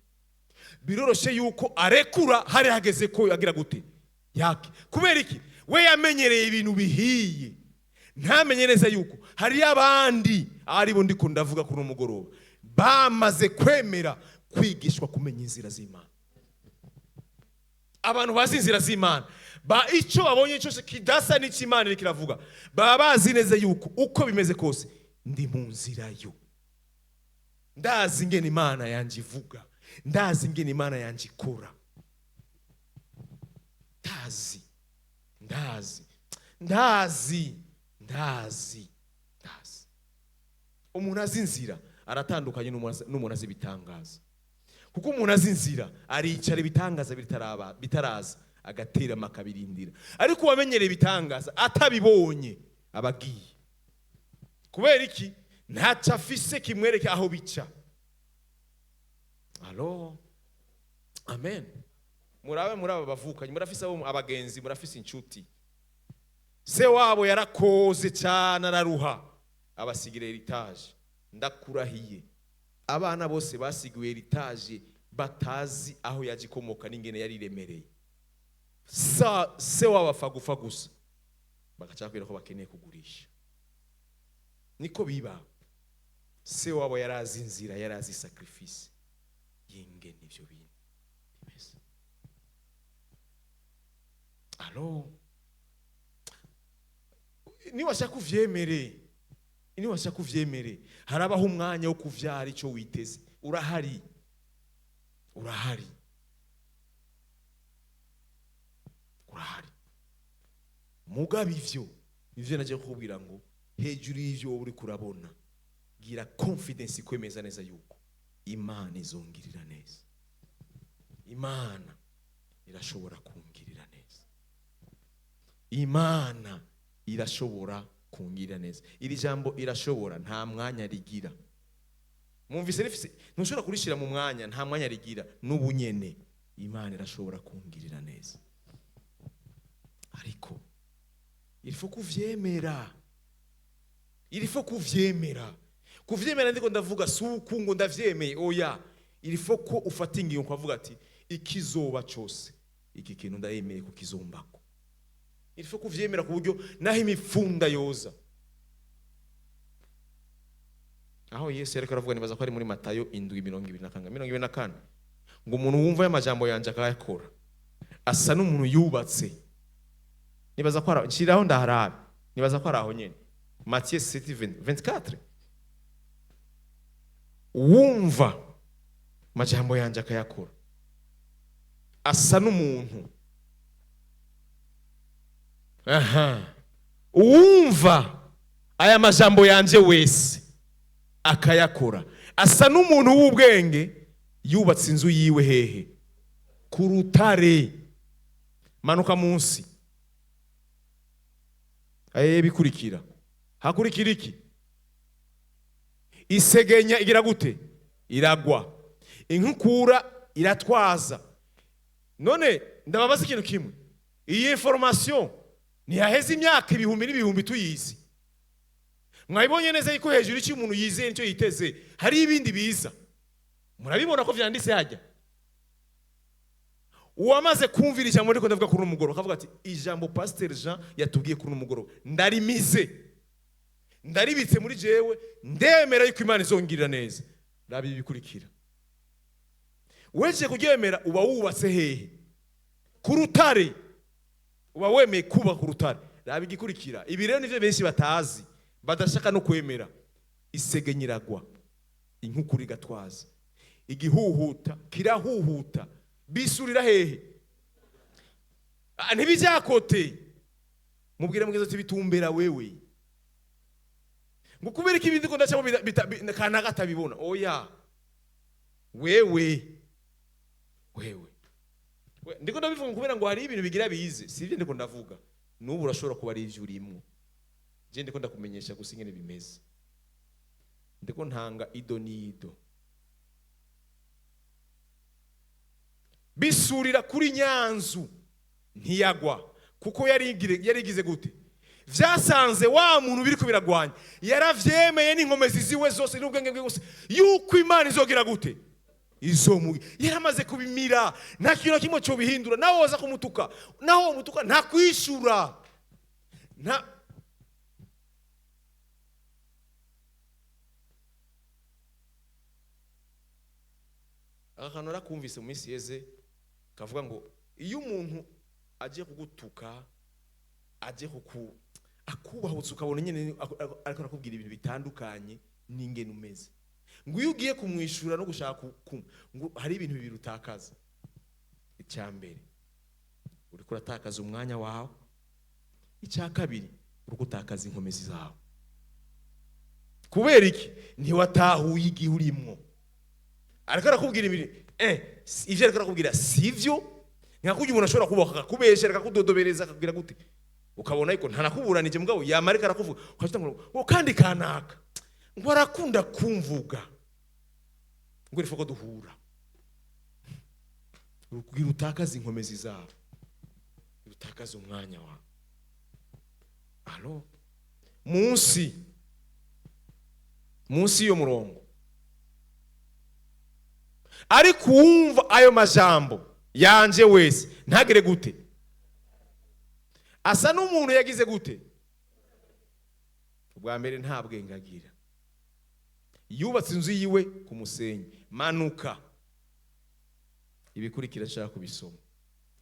biroroshe yuko arekura hari hageze ko agira gute yake. Kubera iki? We yamenyereye ibintu bihiye, ntamenye neza yuko hari abandi aribo ndiko ndavuga kuri uno mugoroba bamaze kwemera kwigishwa kumenya inzira z'Imana. Abantu bazi inzira z'Imana, ba icyo babonye cyose kidasa n'icyo Imana iriko iravuga, baba bazi neza yuko uko bimeze kose ndi mu nzira yo, ndazi ingene Imana yanje ivuga, ndazi ingene Imana yanje ikora, ndazi, ndazi, ndazi, ndazi, ndazi. Umuntu azi inzira aratandukanye n'umuntu azi ibitangaza, kuko umuntu azi inzira aricara ibitangaza bitaraza agatera akabirindira, ariko uwamenyereye ibitangaza atabibonye aba agiye. Kubera iki? Ntacyo afise kimwereke aho bica. Alo, amen. Murabe muri aba bavukanye, murafise abo abagenzi, murafise inshuti, se wabo yarakoze cyane araruha, abasigira héritage. Ndakurahiye, abana bose basigiwe héritage batazi aho yaje ikomoka n'ingene yari iremereye. Sa se wabo apfa gufa gusa, bagaca bakubwira ko bakeneye kugurisha. Niko biba. Se wabo yarazi inzira, yarazi sacrifice y'ingene ivyo bintu bimeze. Alo, niwashaka uvyemere, niwashaka uvyemere, harabaho umwanya wo kuvyara ico witeze. Urahari, urahari, urahari. Mugabo ivyo naje kukubwira ngo hejuru y'ivyo wowe uriko urabona, gira confidence kwemeza neza yuko Imana izongirira neza. Imana irashobora kungirira neza. Imana irashobora kungirira neza. Iri jambo irashobora nta mwanya rigira. Mwumvise rifise, ntushobora kurishira mu mwanya, nta mwanya rigira. N'ubu nyene Imana irashobora kungirira neza. Ariko il faut kuvyemera. Il faut kuvyemera. Kuvyemera ndiko ndavuga si uku ngo ndavyemeye, oya. Il faut ko ufata ingingo ukavuga ati ikizoba cyose iki kintu ndayemeye kukizombako. Il faut kuvyemera ku buryo naho imifunda yoza. Aho Yesu yariko aravuga, nibaza ko ari muri Matayo indwi mirongo ibiri na kane, mirongo ibiri na kane, ngo umuntu wumva aya majambo yanje akayakora Asa n'umuntu yubatse. Nibaza ko ari nshiraho, ndaharabe. Nibaza ko ari aho nyene, Matthieu 7 24. Wumva amajambo yanje akayakora asa n'umuntu, aha, uwumva aya majambo yanje wese akayakora asa n'umuntu w'ubwenge yubatse inzu yiwe hehe? Ku rutare. Manuka munsi. Aye, bikurikira, hakurikira iki? Isegenya igira gute? Iragwa, inkukura iratwaza. None ndababaza ikintu kimwe: iyi information ntiyaheze imyaka ibihumbi n'ibihumbi tuyizi? Mwabibonye neza yuko hejuru icyo umuntu yizeye nicyo yiteze. Hari ibindi biza, murabibona ko vyanditse hajya. Uwamaze kumvira ijambo ariko ndavuga kuri uno mugoroba, akavuga ati: "Ijambo Pasteur Jean yatubwiye kuri uno mugoroba ndarimize, ndaribitse muri jewe, ndemera yuko Imana izongirira neza." Raba ibi bikurikira. Weje kuryemera, uba wubatse hehe? Ku rutare. Uba wemeye kuba ku rutare. Raba igikurikira. Ibi rero nivyo benshi batazi, badashaka no kwemera. Isegenya iragwa, inkukura igatwaza, igihuhuta kirahuhuta, bisurira hehe? Ah, ntibijyakote. Mubwire mugenzi ati: "Bitumbera wewe." Ngo kubera ko ibindi ko ndacamo kanaka atabibona. Oya, wewe, wewe. Ndiko ndabivuga kubera ngo hari ibintu bigira bize. Si ibyo ndiko ndavuga, n'ubu urashobora kuba ari ivyo urimwo. Je ndiko ndakumenyesha gusa ingene bimeze, ndiko ntanga ido n'ido. Bisurira kuri nyanzu, ntiyagwa, kuko yarigize gute? Vyasanze wa muntu biriko biragwanya yaravyemeye n'inkomezi ziwe zose n'ubwenge bwe bwose yuko Imana izogira gute? Izomu. Yaramaze kubimira, nta kintu na kimwe cobihindura. Nawe woza kumutuka, naho womutuka, nta kwishura, nta. Aka kantu narakumvise mu minsi yeze, kavuga ngo iyo umuntu agiye kugutuka, agiye kuku akubahutse, ukabona nyine ariko arakubwira ibintu bitandukanye n'ingene umeze, ngo iyo ugiye kumwishura no gushaka ngo hari ibintu bibiri utakaza. Icya mbere, uriko uratakaza umwanya wawe. Icya kabiri, uri gutakaza inkomezi zawe. Kubera iki? Ntiwatahuye igihe urimwo. Ariko arakubwira ibintu, ivyo ariko arakubwira sivyo. Nka kurya umuntu ashobora kubaka akakubeshera, akakudodobereza, akakubwira gute, ukabona yuko ntanakuburanije, mugabo yama ariko arakuvuga, ukavuga ngo kandi kanaka ngo arakunda kumvuga, ngo il faut ko duhura. Kugira utakaze inkomezi zawe, utakaze umwanya wawe. Alo, munsi y'iyo murongo: ariko uwumva ayo majambo yanje wese ntagire gute? Asa n'umuntu yagize gute? Ubwa mbere, nta bwenge agira, yubatse inzu yiwe ku musenyi. Manuka, ibikurikira nshaka kubisoma,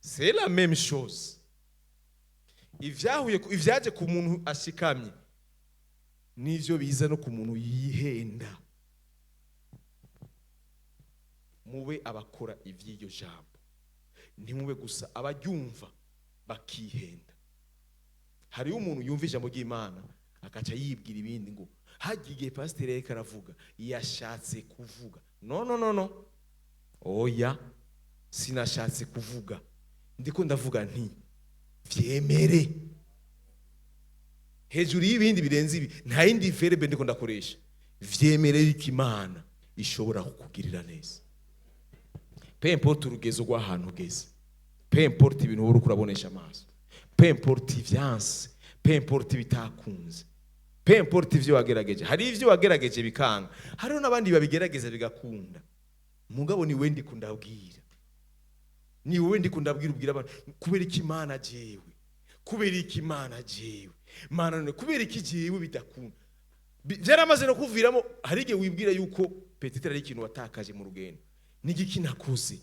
c'est la même chose. Ivyaje ku muntu ashikamye n'ivyo biza no ku muntu yihenda. Mube abakora ivy'iryo jambo, ntimube gusa abaryumva bakihenda. Hariho umuntu yumva ijambo ry'Imana akaca yibwira ibindi, ngo hagiye igihe pasiteri yariko aravuga yashatse kuvuga. No, no, no, no, oya, sinashatse kuvuga. Ndiko ndavuga nti vyemere hejuru y'ibindi birenze ibi. Nta yindi verbe ndiko ndakoresha. Vyemere yuko Imana ishobora kukugirira neza, peu importe urugezo rw'ahantu ugeze, peu importe ibintu wowe uriko urabonesha amaso, peu importe ivyanse, peu importe ibitakunze, peu importe ivyo wagerageje. Hari ivyo wagerageje bikanga, hariho n'abandi babigerageza bigakunda. Mugabo ni we ndiko ndabwira, ni wowe ndiko ndabwira. Ubwira abantu: "Kubera iki Imana jewe? Kubera iki Imana jewe? Mana, none kubera iki jewe bidakunda?" Vyaramaze no kuviramo. Hari igihe wibwira yuko peut-être ari ikintu watakaje mu rugendo. N'igiki nakoze?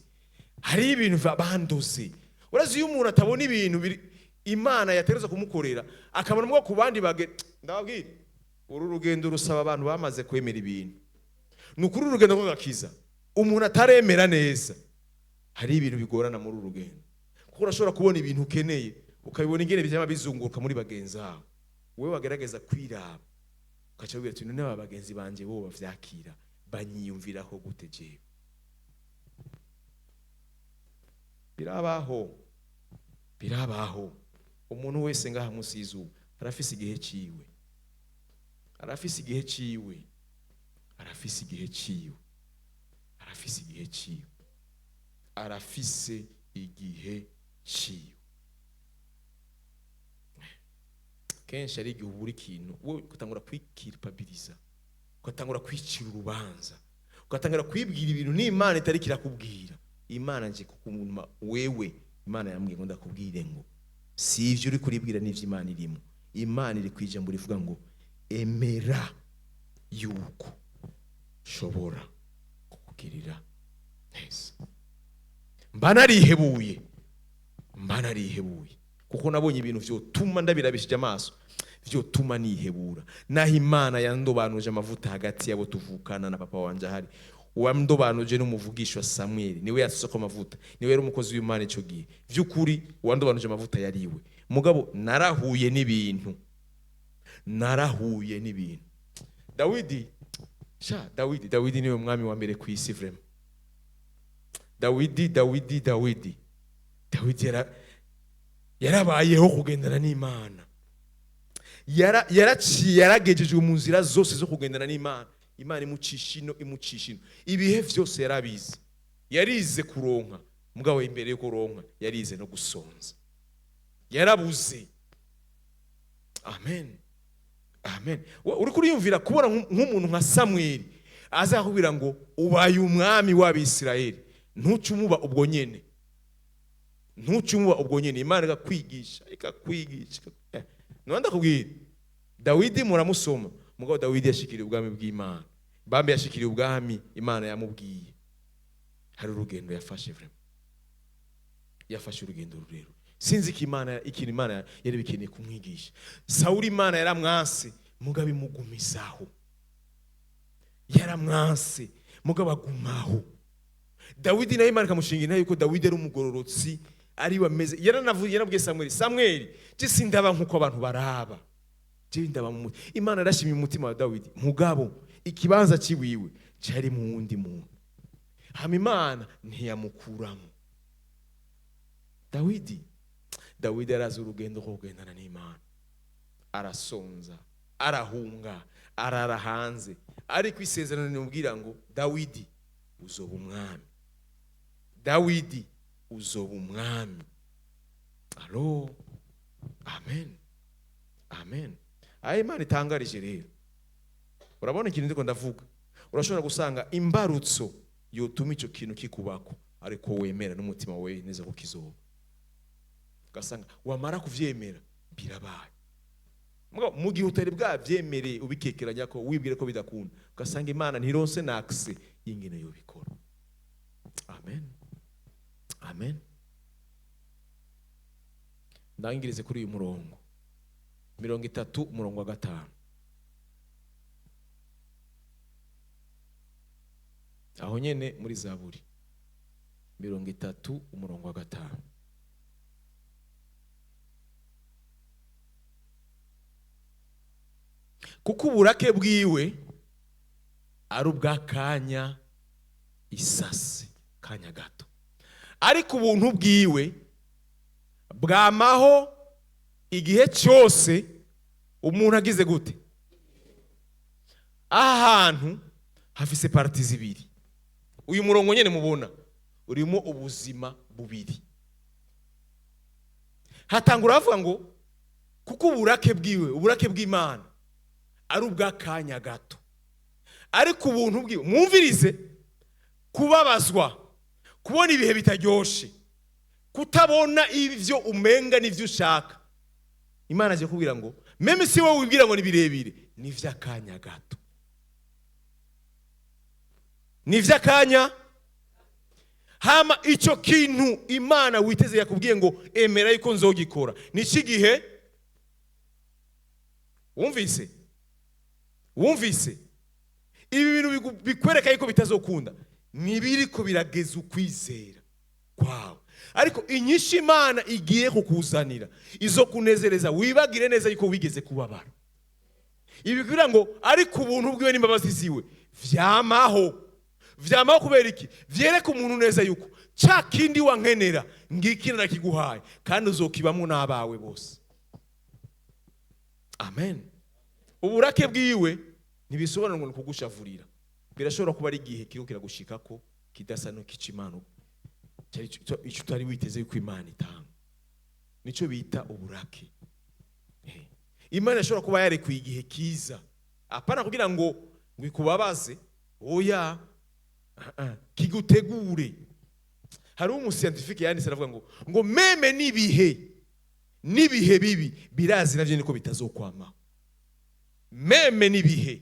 Hari ibintu bandoze. Urazi iyo umuntu atabona ibintu biri Imana yatereza kumukorera, akabona umwo ku bandi bage. Ndababwira, uru rugendo rusaba abantu bamaze kwemera ibintu. Ni ukuri, urugendo rw'agakiza, umuntu ataremera neza, hari ibintu bigorana muri uru rugendo, kuko urashobora kubona ibintu ukeneye, ukabibona ingene byama bizunguruka muri bagenzi bawe. Wowe wagerageza kwiraba, ukaca wibwira ati: "None aba bagenzi banje bo bavyakira, banyiyumviraho gute jewe?" Birabaho, birabaho. Umuntu wese ngaha munsi y'izuba arafise igihe ciwe, arafise igihe ciwe, arafise igihe ciwe, arafise igihe ciwe, arafise igihe ciwe. Kenshi ari igihe ubura ikintu, wowe ugatangura kwikiripabiliza, ugatangura kwicira urubanza, ugatangura kwibwira ibintu n'Imana itari kirakubwira. Imana nje kukumuma wewe, Imana yambwiye ngo ndakubwire ngo si ivyo uri kuribwira n'ivyo Imana irimo. Imana iri kwijambo rivuga ngo: "Emera yuko shobora kukugirira neza." Mba narihebuye, mba narihebuye, kuko nabonye ibintu vyotuma ndabirabishije amaso, vyotuma nihebura. Naho Imana yandobanuje amavuta hagati yabo tuvukana na papa wanje, ahari uwandobanuje n'umuvugishwa Samweli, niwe yasutse amavuta, niwe yari umukozi w'Imana ico gihe. Vy'ukuri uwandobanuje amavuta yariwe, mugabo narahuye n'ibintu, narahuye n'ibintu. Dawidi sha, Dawidi, Dawidi niwe mwami wa mbere ku isi, vraiment. Dawidi, Dawidi, Dawidi, Dawidi yarabayeho kugendana n'Imana. Yaraciye, yaragejejwe mu nzira zose zo kugendana n'Imana. Imana imucisha ino, imucisha ino, ibihe vyose yarabizi. Yarize kuronka, mugabo imbere yo kuronka yarize no gusonza, yarabuze. Amen, amen. Uriko uriyumvira kubona nk'umuntu nka Samweli azakubwira ngo ubaye umwami w'Abisirayeli, ntuce umuba ubwo nyene, ntuce umuba ubwo nyene. Imana ikakwigisha, ikakwigisha. None ndakubwira, Dawidi muramusoma, mugabo Dawidi yashikiriye ubwami bw'Imana, bambe yashikiriye ubwami Imana yamubwiye. Hari urugendo yafashe, vraiment yafashe urugendo rurerure. Sinzi ko Imana, ikintu Imana yari bikeneye kumwigisha. Sawuli Imana yaramwanse, mugabo imugumizaho. Yaramwanse, mugabo agumaho. Dawidi nayo Imana ikamushinga intare yuko Dawidi ari umugororotsi, ari we ameze. Yaranavuye, yarabwiye Samweli: "Samweli, je sindaba nk'uko abantu baraba, je ndaba mu mutima." Imana yarashimye umutima wa Dawidi, mugabo ikibanza ciwiwe cari mu wundi muntu. Hama Imana ntiyamukuramo Dawidi. Dawidi arazi urugendo rwo kugendana n'Imana. Arasonza, arahunga, arara hanze, ariko isezerano rimubwira ngo: "Dawidi, uzoba umwami. Dawidi, uzoba umwami." Alo, amen, amen. Ayo Imana itangarije rero, urabona ikintu ndiko ndavuga, urashobora gusanga imbarutso yotuma ico kintu kikubako ariko wemera n'umutima wawe neza ko kizoba, ugasanga wamara kuvyemera birabaye. Mugabo mu gihe utari bwavyemereye, ubikekeranya ko wibwire ko bidakunda, ugasanga Imana ntironse n'accès y'ingene yobikora. Amen, amen. Ndangirize kuri uyu murongo, 30 umurongo wa 5. Aho nyene muri Zaburi 30 umurongo wa 5. Kuko uburake bwiwe ari ubw'akanya isasi, kanya gato, ariko ubuntu bwiwe bwamaho igihe cyose. Umuntu agize gute? Aha hantu hafise parties zibiri. Uyu murongo nyene mubona urimo ubuzima bubiri. Hatangura havuga ngo kuko uburake bwiwe, uburake bw'Imana ari ubw'akanya gato, ariko ubuntu bwiwe. Mwumvirize: kubabazwa, kubona ibihe bitaryoshe, kutabona ibyo umenga n'ibyo ushaka, Imana aje kubwira ngo même si wowe wibwira ngo ni birebire, ni iby'akanya gato, ni iby'akanya. Hama icyo kintu Imana witeze yakubwiye ngo emera yuko nzogikora, ni iki gihe wumvise? Wumvise ibi bintu bikwereka yuko bitazokunda, nibiriko birageza ukwizera kwawe. Ariko inyishu Imana igiye kukuzanira izo kunezereza, wibagire neza yuko wigeze kubabara. Ibi kugira ngo ariko ubuntu bwiwe n'imbabazi ziwe vyamaho. Vyamaho kubera iki? Vyereka umuntu neza yuko ca kindi wankenera ngiki narakiguhaye, kandi uzokibamwo n'abawe bose. Amen. Uburake bwiwe ntibisobanura ngo ni ukugushavurira, birashobora kuba ari igihe kiriko kiragushikako kidasa n'ikica Imana, cyari icyo utari witeze yuko Imana itanga. Nico bita uburake. Imana ishobora kuba yarekuye igihe kiza, apana kugira ngo ikubabaze, oya, kigutegure. Hari umuscientifique yanditse aravuga ngo même n'ibihe bibi birazi navyo niko bitazokwama. Même n'ibihe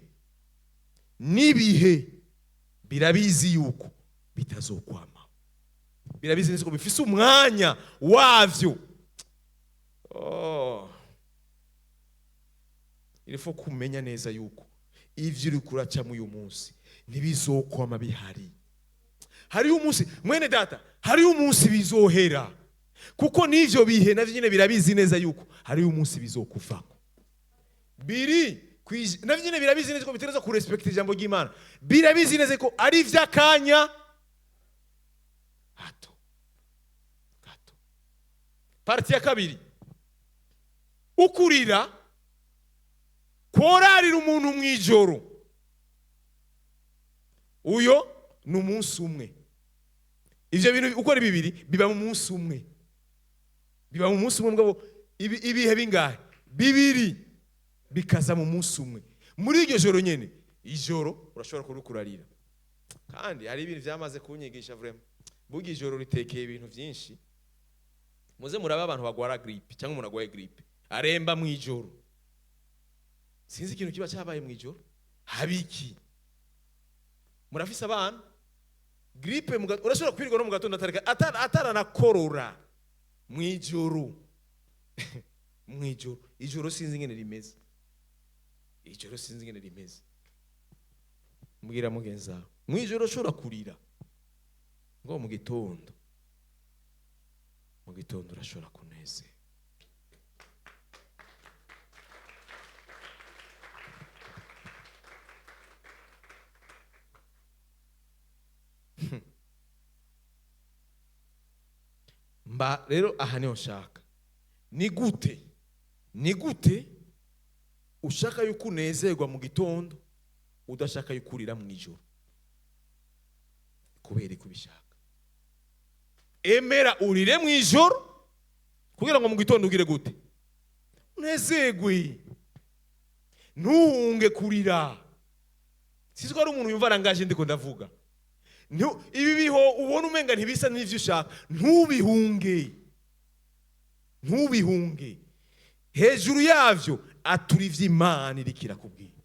birabizi yuko bitazokwama, birabizi neza ko bifise umwanya wavyo. Oh. Il faut kumenya neza yuko ivyo uri kuracamo uyu munsi ntibizokwama bihari. Hariyo umunsi, mwene data, hariyo umunsi bizohera, kuko n'ivyo bihe navyo nyene birabizi neza yuko hariyo umunsi bizokuvako. Biri navyo nyene birabizi neza ko bitereza kurespecta ijambo ry'Imana, birabizi neza ko ari ivy'akanya hato gato. Partie ya kabiri, ukurira kworarira umuntu mw'ijoro, uyo ni umunsi umwe. Ivyo bintu uko ari bibiri biba mu munsi umwe, biba mu munsi umwe. Mugabo ibihe bingahe? Bibiri bikaza mu munsi umwe, muri iryo joro nyene. Ijoro urashobora kuba uriko urarira, kandi hari ibintu vyamaze kunyigisha vraiment. Burya ijoro ritekeye ibintu vyinshi. Muze murabe abantu bagwara grippe, cyangwa umuntu agwaye grippe aremba mw'ijoro. Sinzi ikintu kiba cyabaye mw'ijoro habiki. Murafise abana grippe, urashobora kwirirwa no mu gatondo ataranakorora mw'ijoro. Mw'ijoro, ijoro sinzi ingene rimeze, ijoro sinzi ingene rimeze. Mbwira mugenzi wawe, mw'ijoro ushobora kurira ngo mu gitondo urashobora kunezera. Mba rero aha niho nshaka. Ni gute ushaka yuko unezerwa mu gitondo udashaka yuko urira mu ijoro? Kubera ko ubishaka, emera urire mu ijoro kugira ngo mu gitondo ugire gute? Unezerwe. Ntuhunge kurira. Sinzi ko hari umuntu yumva arangaje ndiko ndavuga. Ibi biho ubona umenga ntibisa n'ivyo ushaka, ntubihunge, ntubihunge. Hejuru yavyo atura ivyo Imana iriko irakubwira,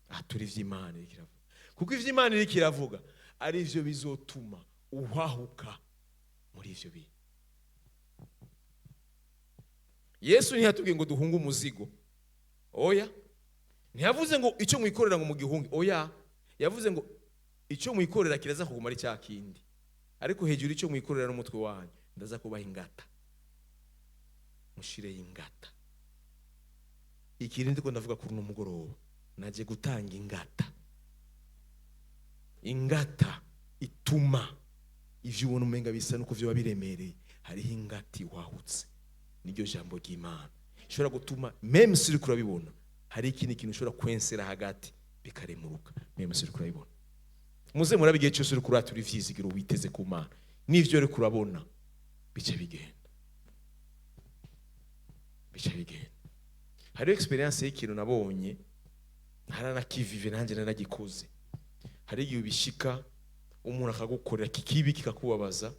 atura ivyo Imana iriko iravuga, kuko ivyo Imana iriko iravuga ari ivyo bizotuma uhahuka muri ivyo bihe. Yesu ntiyatubwiye ngo duhunge umuzigo, oya. Ntiyavuze ngo icyo mwikorera ngo mugihunge, oya. Yavuze ngo icyo mwikorera kiraza kuguma ari cya kindi, ariko hejuru icyo mwikorera n'umutwe wanyu ndaza kubaha ingata, mushireho ingata. Ikindi ndiko ndavuga kuri uno mugoroba, naje gutanga ingata, ingata ituma ivyo ubona umenga bisa nuko vyoba biremereye, hariho ingati wahutse, niryo jambo ry'Imana ishobora gutuma même si uriko urabibona, hari ikindi kintu ushobora kwensera hagati bikaremuruka même si uriko urabibona. Muze murabe, igihe cyose uriko uratura ivyizigiro witeze ku Mana n'ivyo uriko urabona, bice bigenda, bice bigenda. Hariho expérience y'ikintu nabonye, ntaranakivive nanjye naragikoze. Hari igihe ubishika umuntu akagukorera kikibi kikakubabaza,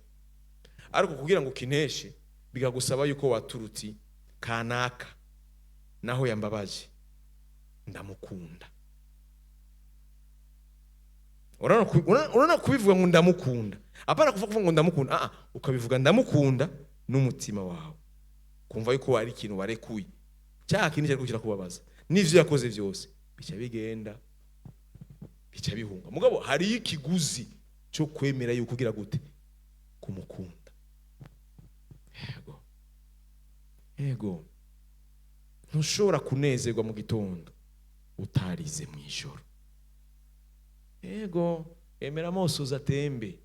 ariko kugira ngo ukineshe bikagusaba yuko waturuti kanaka naho yambabaje ndamukunda. Urabona kubivuga ngo ndamukunda, apana kuvuga ngo ndamukunda, ah, ukabivuga ndamukunda n'umutima wawe, kumva yuko hari ikintu warekuye, cya kintu cyari kirakubabaza n'ivyo yakoze byose bica bigenda, bica bihunga. Mugabo hariyo ikiguzi cyo kwemera yuko ugira gute kumukunda. Yego, yego, ntushobora kunezerwa mu gitondo utarize mu ijoro. Yego, emera amosozi atembe,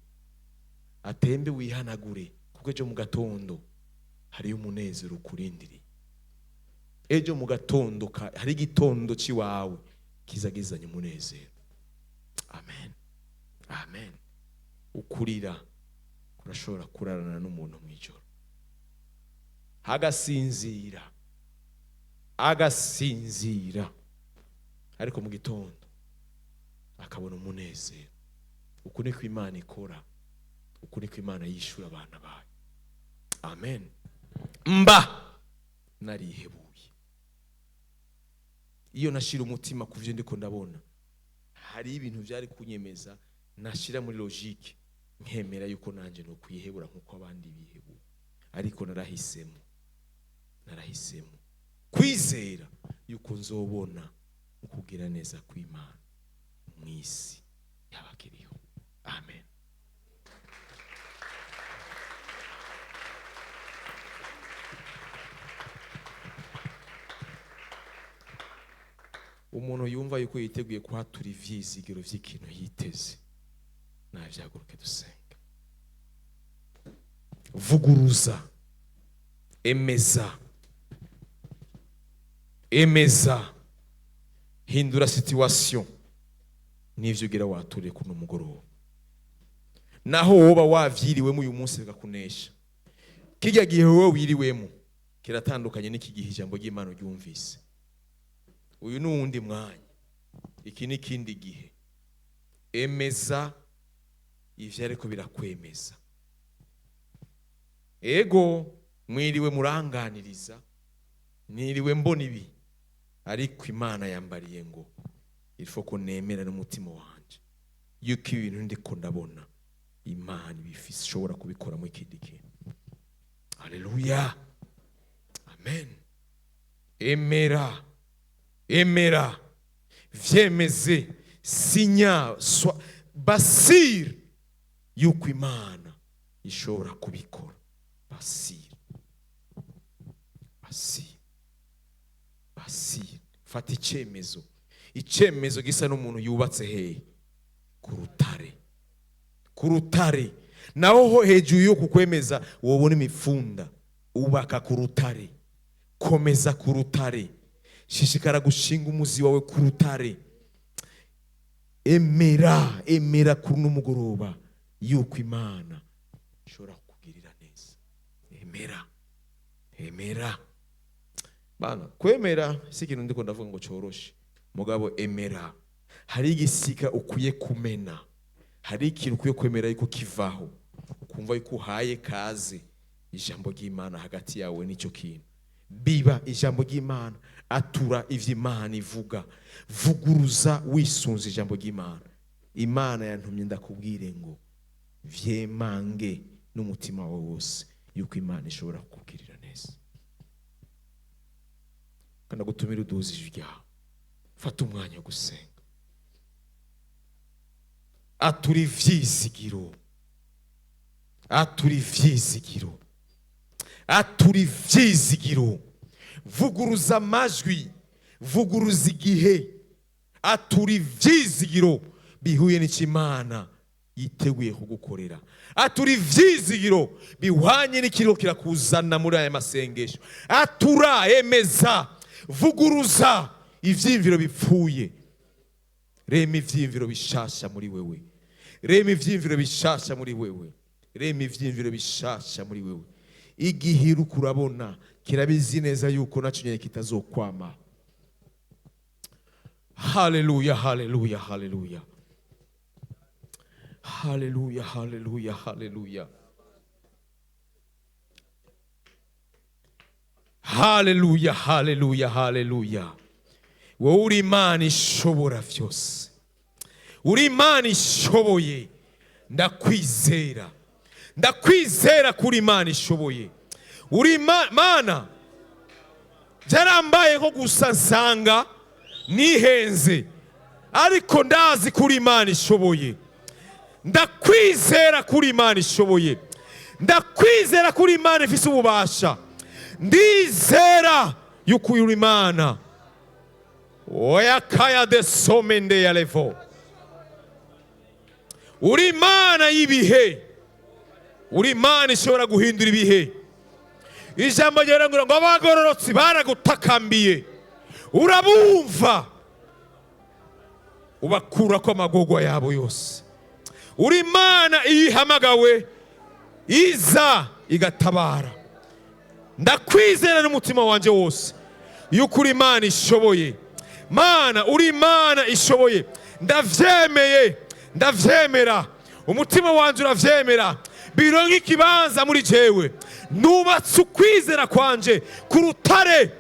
atembe, wihanagure, kuko ejo mu gatondo hariyo umunezero ukurindiriye. Ejo mu gatondo hari igitondo cy'iwawe kiza gizanye umunezero. Amen, amen. Ukurira kurashobora kurarana n'umuntu mu ijoro, agasinzira, agasinzira, ariko mu gitondo akabona umunezero. Uku niko Imana ikora, uku niko Imana yishura abana bayo. Amen. Mba narihebuye iyo nashira umutima ku byo ndiko ndabona. Hari ibintu byari kunyemeza nashyira muri logique, nkemera yuko nanjye no kwihebura nk'uko abandi bihebura, ariko narahisemo kwizera yuko nzobona ukugira neza kw'Imana mu isi y'abakiriho. Amen. Umuntu yumva yuko yiteguye kuhatura ivyizigiro vy'ikintu yiteze, navyaguruke dusenga. Vuguruza, emeza, emeza, hindura situation n'ivyo ugira waturire kuno mugoroba. Naho woba wavyiriwemo uyu munsi bikakunesha, kirya gihe wowe wiriwemo kiratandukanye n'iki gihe ijambo ry'Imana ryumvise. Uyu ni uwundi mwanya, iki ni ikindi gihe. Emeza ivyo ariko birakwemeza. Ego, mwiriwe muranganiriza, niriwe mbona ibi, ariko Imana yambariye ngo il faut ko nemera n'umutima wanje yuko ibintu ndiko ndabona Imana ibifise, ishobora kubikoramo ikindi kintu. Haleluya, amen. Emera, emera, vyemeze, sinya, basir yuko Imana ishobora kubikora. Basir, basir, basir. Fata icyemezo, icyemezo gisa n'umuntu yubatse hehe? Ku rutare, ku rutare. Naho ho hejuru yo kukwemeza wobona imifunda, ubaka ku rutare, komeza ku rutare, shishikara gushinga umuzi wawe ku rutare. Emera, emera kuri uno mugoroba yuko Imana ishobora kukugirira neza. Emera, emera bana. Kwemera si ikintu ndiko ndavuga ngo coroshe, mugabo emera. Hari igisika ukwiye kumena, hari ikintu ukwiye kwemera yuko kivaho, ukumva yuko uhaye kaze ijambo ry'Imana hagati yawe n'icyo kintu. Biba ijambo ry'Imana, atura ivyo Imana ivuga, vuguruza wisunze ijambo ry'Imana. Imana yantumye ndakubwire ngo vyemange n'umutima wawe wose yuko Imana ishobora kukugirira neza. Kandi gutumira uduze ijwi ryawe, fata umwanya wo gusenga, atura ivyizigiro, atura ivyizigiro, atura ivyizigiro. Vuguruza amajwi, vuguruza igihe, atura ivyizigiro bihuye n'icyo Imana yiteguye kugukorera, atura ivyizigiro bihwanye n'ikiriho kirakuzana muri aya masengesho. Atura, emeza, vuguruza ivyiyumviro bipfuye, rema ivyiyumviro bishasha muri wewe, rema ivyiyumviro bishasha muri wewe, rema ivyiyumviro bishasha muri wewe. Igihe uriko urabona kirabizi neza yuko naco nyene kitazokwama. Haleluya, haleluya, haleluya, haleluya, haleluya, haleluya, haleluya, haleluya, haleluya. Wowe uri Imana ishobora vyose, Uri Imana ishoboye. Ndakwizera, ndakwizera kuri Imana ishoboye. Uri Mana. Byarambaye nko gusa nsanga nihenze, ariko ndazi kuri Imana ishoboye. Ndakwizera kuri Imana ishoboye. Ndakwizera kuri Imana ifise ububasha. Ndizera yuko uri Imana. Oya kaya de somende ya levo. Uri Imana y'ibihe, uri Imana ishobora guhindura ibihe. Ijambo ryarangura ngo abagororotsi baragutakambiye, urabumva, ubakura ko amagorwa yabo yose. Uri Imana iyo ihamagawe iza igatabara. Ndakwizera n'umutima wanje wose yuko uri Imana ishoboye. Mana, uri Imana ishoboye. Ndavyemeye, ndavyemera, umutima wanje uravyemera. Bironka ikibanza muri jewe. Nubatse ukwizera kwanje ku rutare,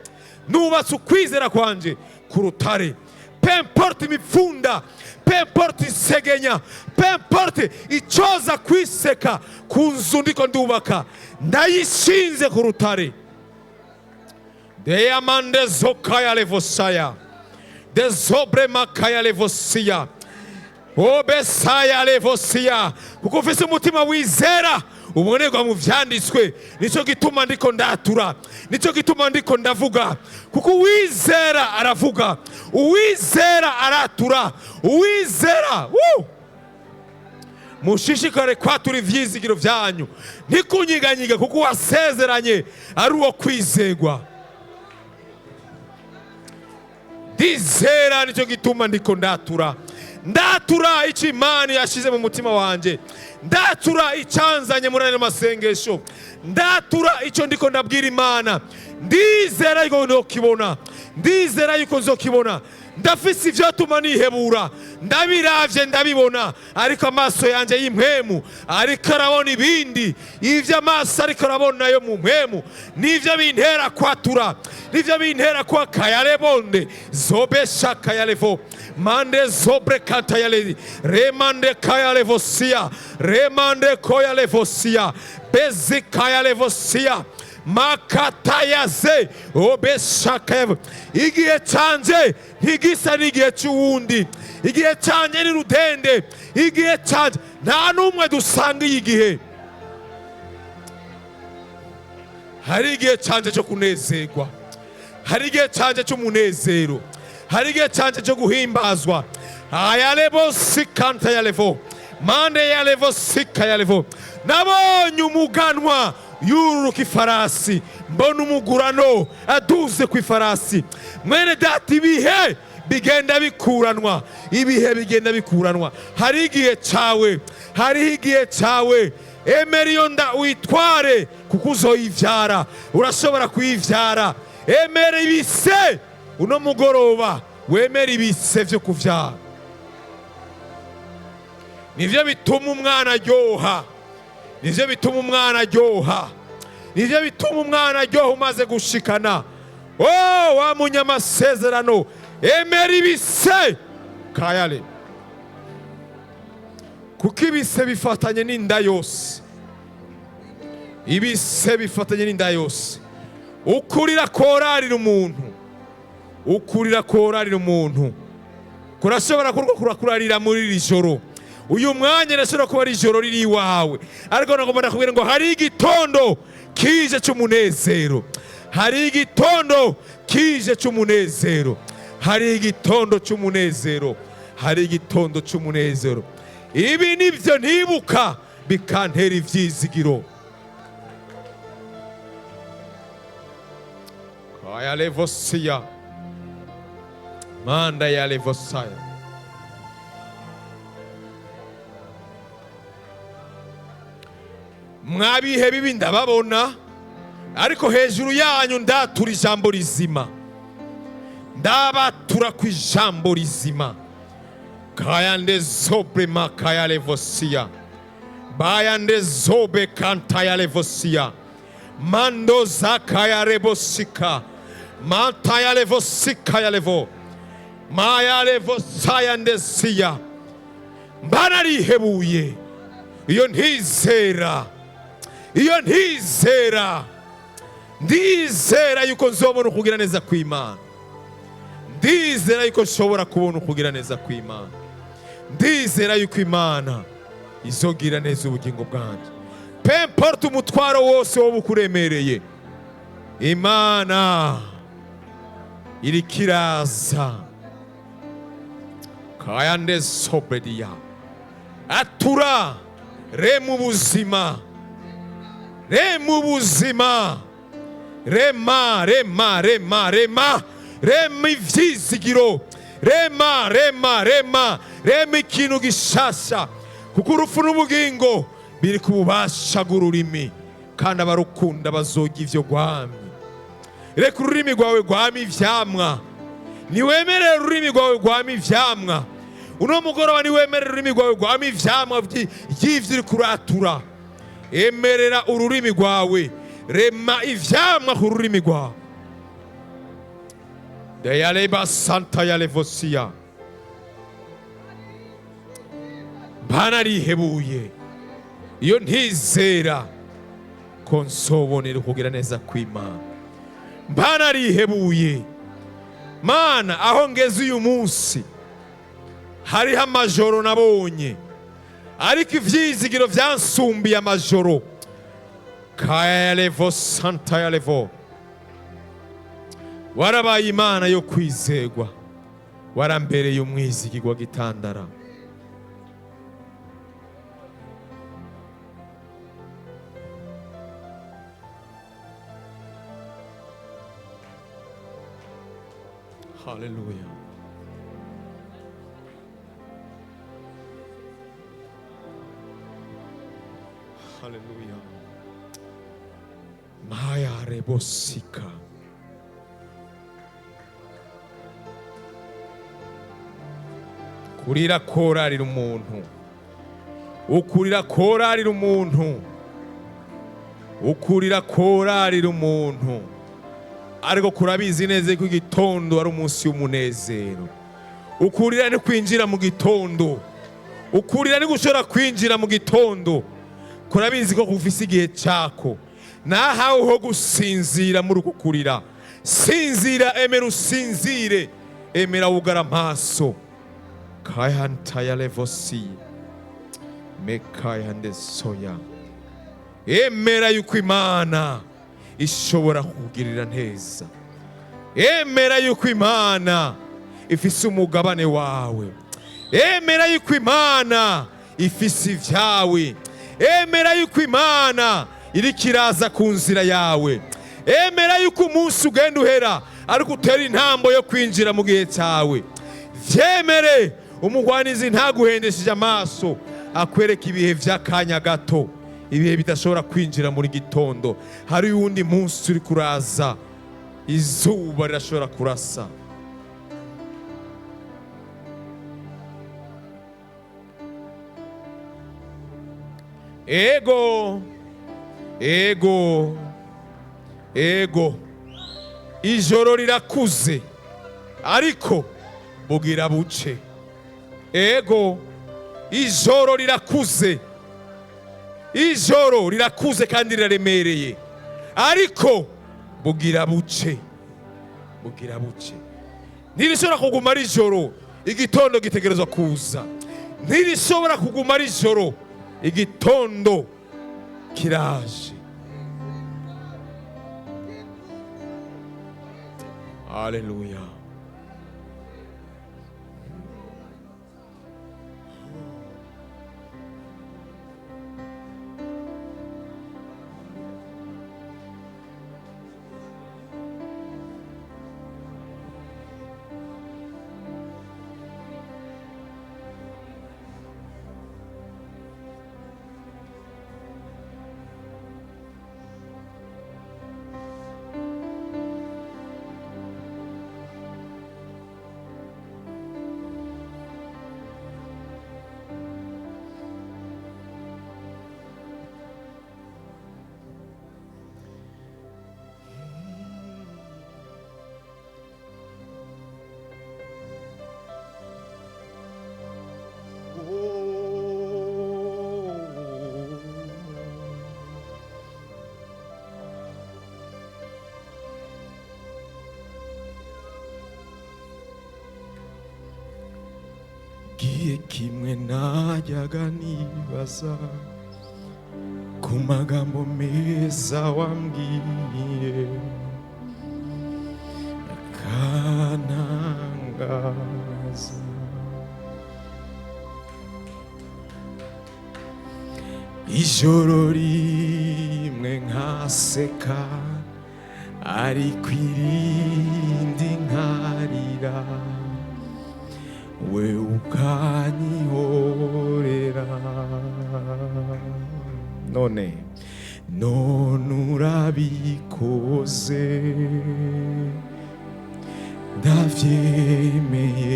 nubatse ukwizera kwanje ku rutare. Peu importe imipfunda, peu importe isegenya, peu importe icoza kwiseka ku nzu ndiko ndubaka, ndayishinze ku rutare. Deyamande zokaya levosaya dezobre makaya levosiya obesaya levosiya. Kuko ufise umutima wizera ubonerwa mu vyanditswe, nico gituma ndiko ndatura, nico gituma ndiko ndavuga. Kuko uwizera aravuga, uwizera aratura, uwizera. Woo! Mushishikare kwatura ivyizigiro vyanyu ntikunyiganyiga, kuko uwasezeranye ari uwo kwizegwa. Ndizera, nicyo gituma ndiko ndatura. Ndatura icyo Imana yashize mu mutima wanje, ndatura icyanzanye muri ayo masengesho, ndatura icyo ndiko ndabwira Imana. Ndizera yuko nzokibona, ndizera yuko nzokibona. Ndafise ivyotuma nihebura, ndabiravye ndabibona, ariko amaso yanje y'impwemu ariko arabona ibindi. Ivyo amaso ariko arabona yo mu mpwemu nivyo bintera kwatura, nivyo bintera kwa kayalebonde zobesha kayalevo mande zobre kantayale remande kayalevosia remande koyalevosia bezi kayalevosia makatayaze obeshakayevo. Igihe canje ntigisa n'igihe c'uwundi, igihe canje ni rudende, igihe canje nta n'umwe dusanga iyi gihe. Hari igihe canje cyo kunezerwa, hari igihe canje cy'umunezero, hari igihe canje cyo guhimbazwa. Ayalebo sikanta yalevo mande yalevo sika yalevo. Nabonye umuganwa yururuka ifarasi, mbona umugurano aduze ku ifarasi. Mwene data, ibihe bigenda bikuranwa, ibihe bigenda bikuranwa. Hari igihe cawe, hariho igihe cawe. Emera iyo nda uyitware, kuko uzoyivyara, urashobora kuyivyara. Emera ibise uno mugoroba, wemere ibise vyo kuvyara. Nivyo bituma umwana aryoha, nivyo bituma umwana aryoha, nivyo bituma umwana aryoha umaze gushikana. Oh, wa munyamasezerano, emera ibise kayale, kuko ibise bifatanye n'inda yose, ibise bifatanye n'inda yose. Ukurira korarira umuntu, ukurira korarira umuntu kurashobora kurwo kurarira muri iri joro. Uyu mwanya irashobora kuba ari ijoro riri iwawe, ariko nagomba ndakubwira ngo hari igitondo kije cy'umunezero, hari igitondo kije cy'umunezero, hari igitondo cy'umunezero, hari igitondo cy'umunezero. Ibi nibyo ntibuka bikantera ivyizigiro. Kaya levosiya manda ya levosaya. Mwabihe bibi ndababona, ariko hejuru yanyu ndatura ijambo rizima, ndabatura ku ijambo rizima. Kaya ndezobre makaya levosiya baya ndezobe kantaya levosiya mando zakaya rebosika mantaya levosika ya levo maya levosaya ndesiya. Mba narihebuye iyo ntizera, iyo ntizera. Ndizera yuko nzobona ukugira neza kw'Imana. Ndizera yuko nshobora kubona ukugira neza kw'Imana. Ndizera yuko Imana izogira neza ubugingo bwanjye. Peu importe umutwaro wose woba ukuremereye, Imana iriko iraza. Kayande sobediya atura, rema ubuzima, rema ubuzima, rema, rema, rema, rema, rema ivyizigiro, rema, rema, rema, rema ikintu gishasha, kuko urupfu n'ubugingo biri ku bubasha bw'ururimi, kandi abarukunda bazorya ivyo rwamye. Reka ururimi rwawe rwame ivyamwa. Niwemerere ururimi rwawe rwame ivyamwa uno mugoroba. Niwemerere ururimi rwawe rwame ivyamwa ry'ivyo uriko uratura. Emerera ururimi rwawe, rema ivyamwa ku rurimi rwawe. Deyaleba santa yalevosiya. Mba narihebuye iyo ntizera ko nsobonera ukugira neza kw'Imana. Mba narihebuye. Mana, aho ngeze uyu munsi hariho amajoro nabonye, ariko ivyizigiro vyansumbiye amajoro. Kayalevo santa yalevo. Warabaye Imana yo kwizegwa, warambereye umwizigirwa gitandara. Haleluya. Haleluya. Maya rebosika. Kurira korarira umuntu, ukurira korarira umuntu, ukurira korarira umuntu, ariko kurabizi neza ko igitondo ari umunsi w'umunezero. Ukurira ni kwinjira mu gitondo, ukurira ni gushobora kwinjira mu gitondo. Kurabizi ko kufise igihe cyako, nahawe ho gusinzira muri uku kurira. Sinzira, emera usinzire, emera wugara amaso. Kayantayalevosi mekayande soya. Emera yuko Imana ishobora kukugirira neza. Emera yuko Imana ifise umugabane wawe. Emera yuko Imana ifise ivyawe. Emera yuko Imana iriko iraza ku nzira yawe. Emera yuko umunsi ugenda uhera, ariko utera intambo yo kwinjira mu gihe cyawe. Vyemere. Umugwanizi ntaguhendesheje amaso akwereka ibihe vy'akanya gato, ibihe bidashobora kwinjira muri gitondo. Hari uwundi munsi uri kuraza, izuba rirashobora kurasa. Ego, ego, ego, ijoro rirakuze, ariko bugira buce. Ego, ijoro rirakuze, ijoro rirakuze kandi riraremereye, ariko bugira buce, bugira buce. Ntirishobora kuguma ari ijoro, igitondo gitegerezwa kuza. Ntirishobora kuguma ari ijoro, igitondo kiraje. Haleluya. Igihe kimwe najyaga nibaza ku magambo meza wambwiye, akantangaza. Ijoro rimwe nkaseka, ariko irindi nkarira, we ukanyihorera. None none urabikoze, ndavyemeye,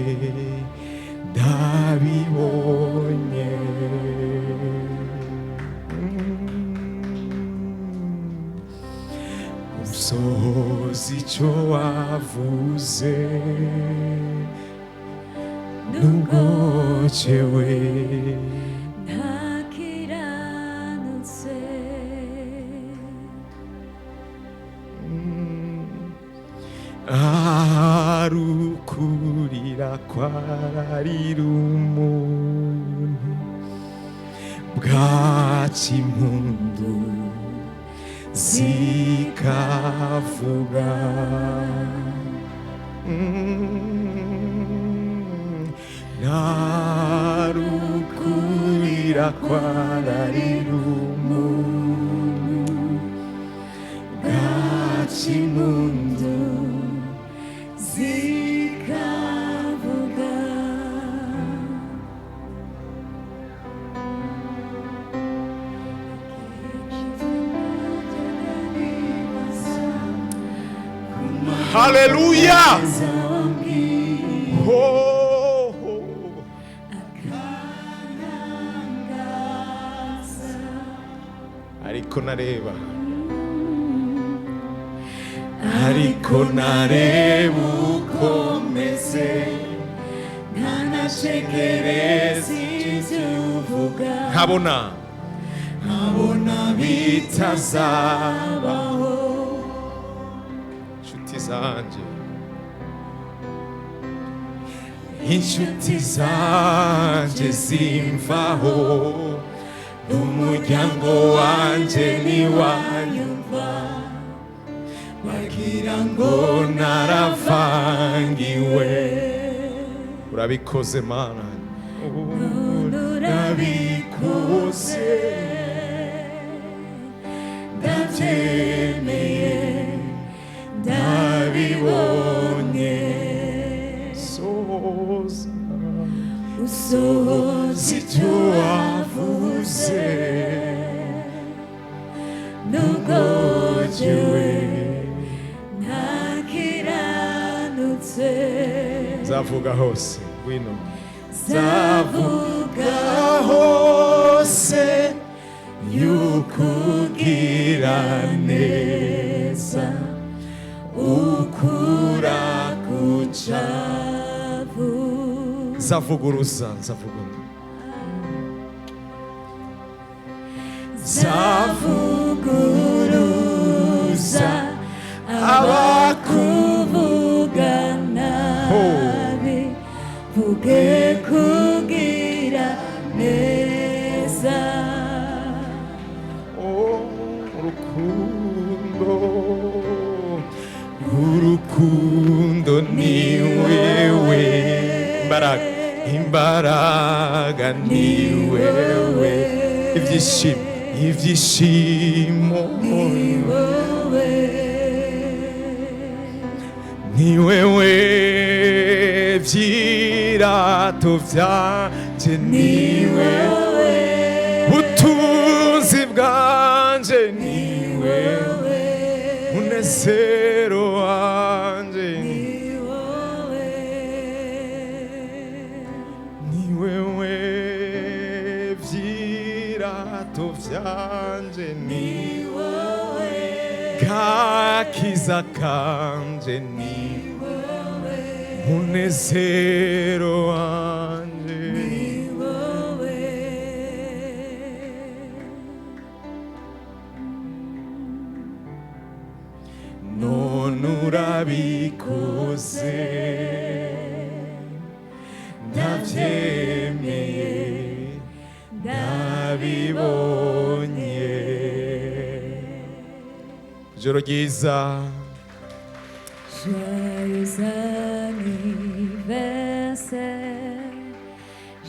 ndabibonye. Usohoza icyo wavuze, nubwo jewe ntakiranutse. Arukurira kwararira umuntu, bwaca impundu zikavuga. Narukurira kwararira umuntu, bwaca impundu zikavuga. Haleluya! Ho, ho. Ariko nareba, ariko nareba uko meze, Nkanashekereza ibyo uvuga, nkabona, nkabona bitazabaho. Inshuti zanje, inshuti zanje zimvaho, n'umuryango wanje niwanyumva, bagira ngo naravangiwe. Urabikoze Mana, urabikoze, ndabyemeye, ndabibonye. Sohoza Usohoza icyo wavuze, nubwo jewe jewe ntakiranutse. Nzavuga hose wino, Zavuga hose yukugira neza, ukura kucavu. Nzavuguruza, nzavuguruza, Zavuguruza abakuvuga nabi, vuge kugira neza. Oh, urukundo, urukundo ni wewe, imbaraga, imbaraga ni wewe, ibyishimo, ibyishimo Ni wowe, ni wewe, byirato byanje ni wewe, butunzi bwanje ni wewe, munezero wanje ni wowe, ni wewe, byirato byanje ni ni wowe, gakiza kanje ni munezero wanje. Ni wowe. None urabikoze, ndabyemeye. Ndabibonye. Ijoro ryiza. Joyeux anniversaire,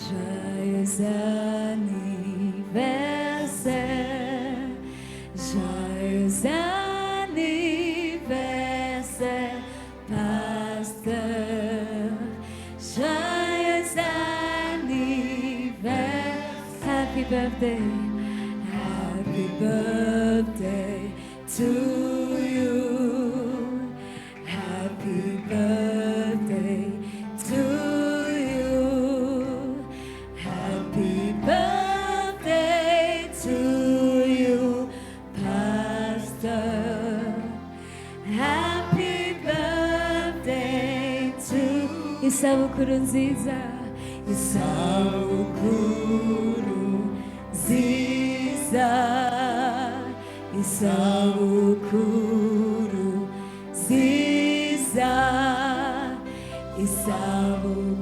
joyeux anniversaire, joyeux anniversaire, pasteur. Joyeux anniversaire, happy birthday, happy birthday to you. Happy birthday to you. Happy birthday to you, Pastor. Happy birthday to Isabukuru nziza. Isabukuru nziza. Isabukuru nziza.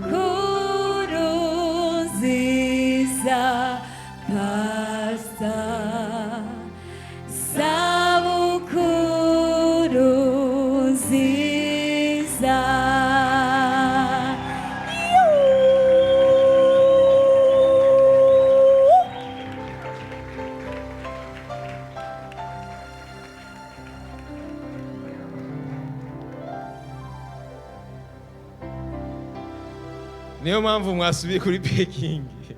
Isabukuru nziza, Pastor. Isabukuru nziza. Yuuu. Niyo mpamvu mwasubiye kuri pekingi.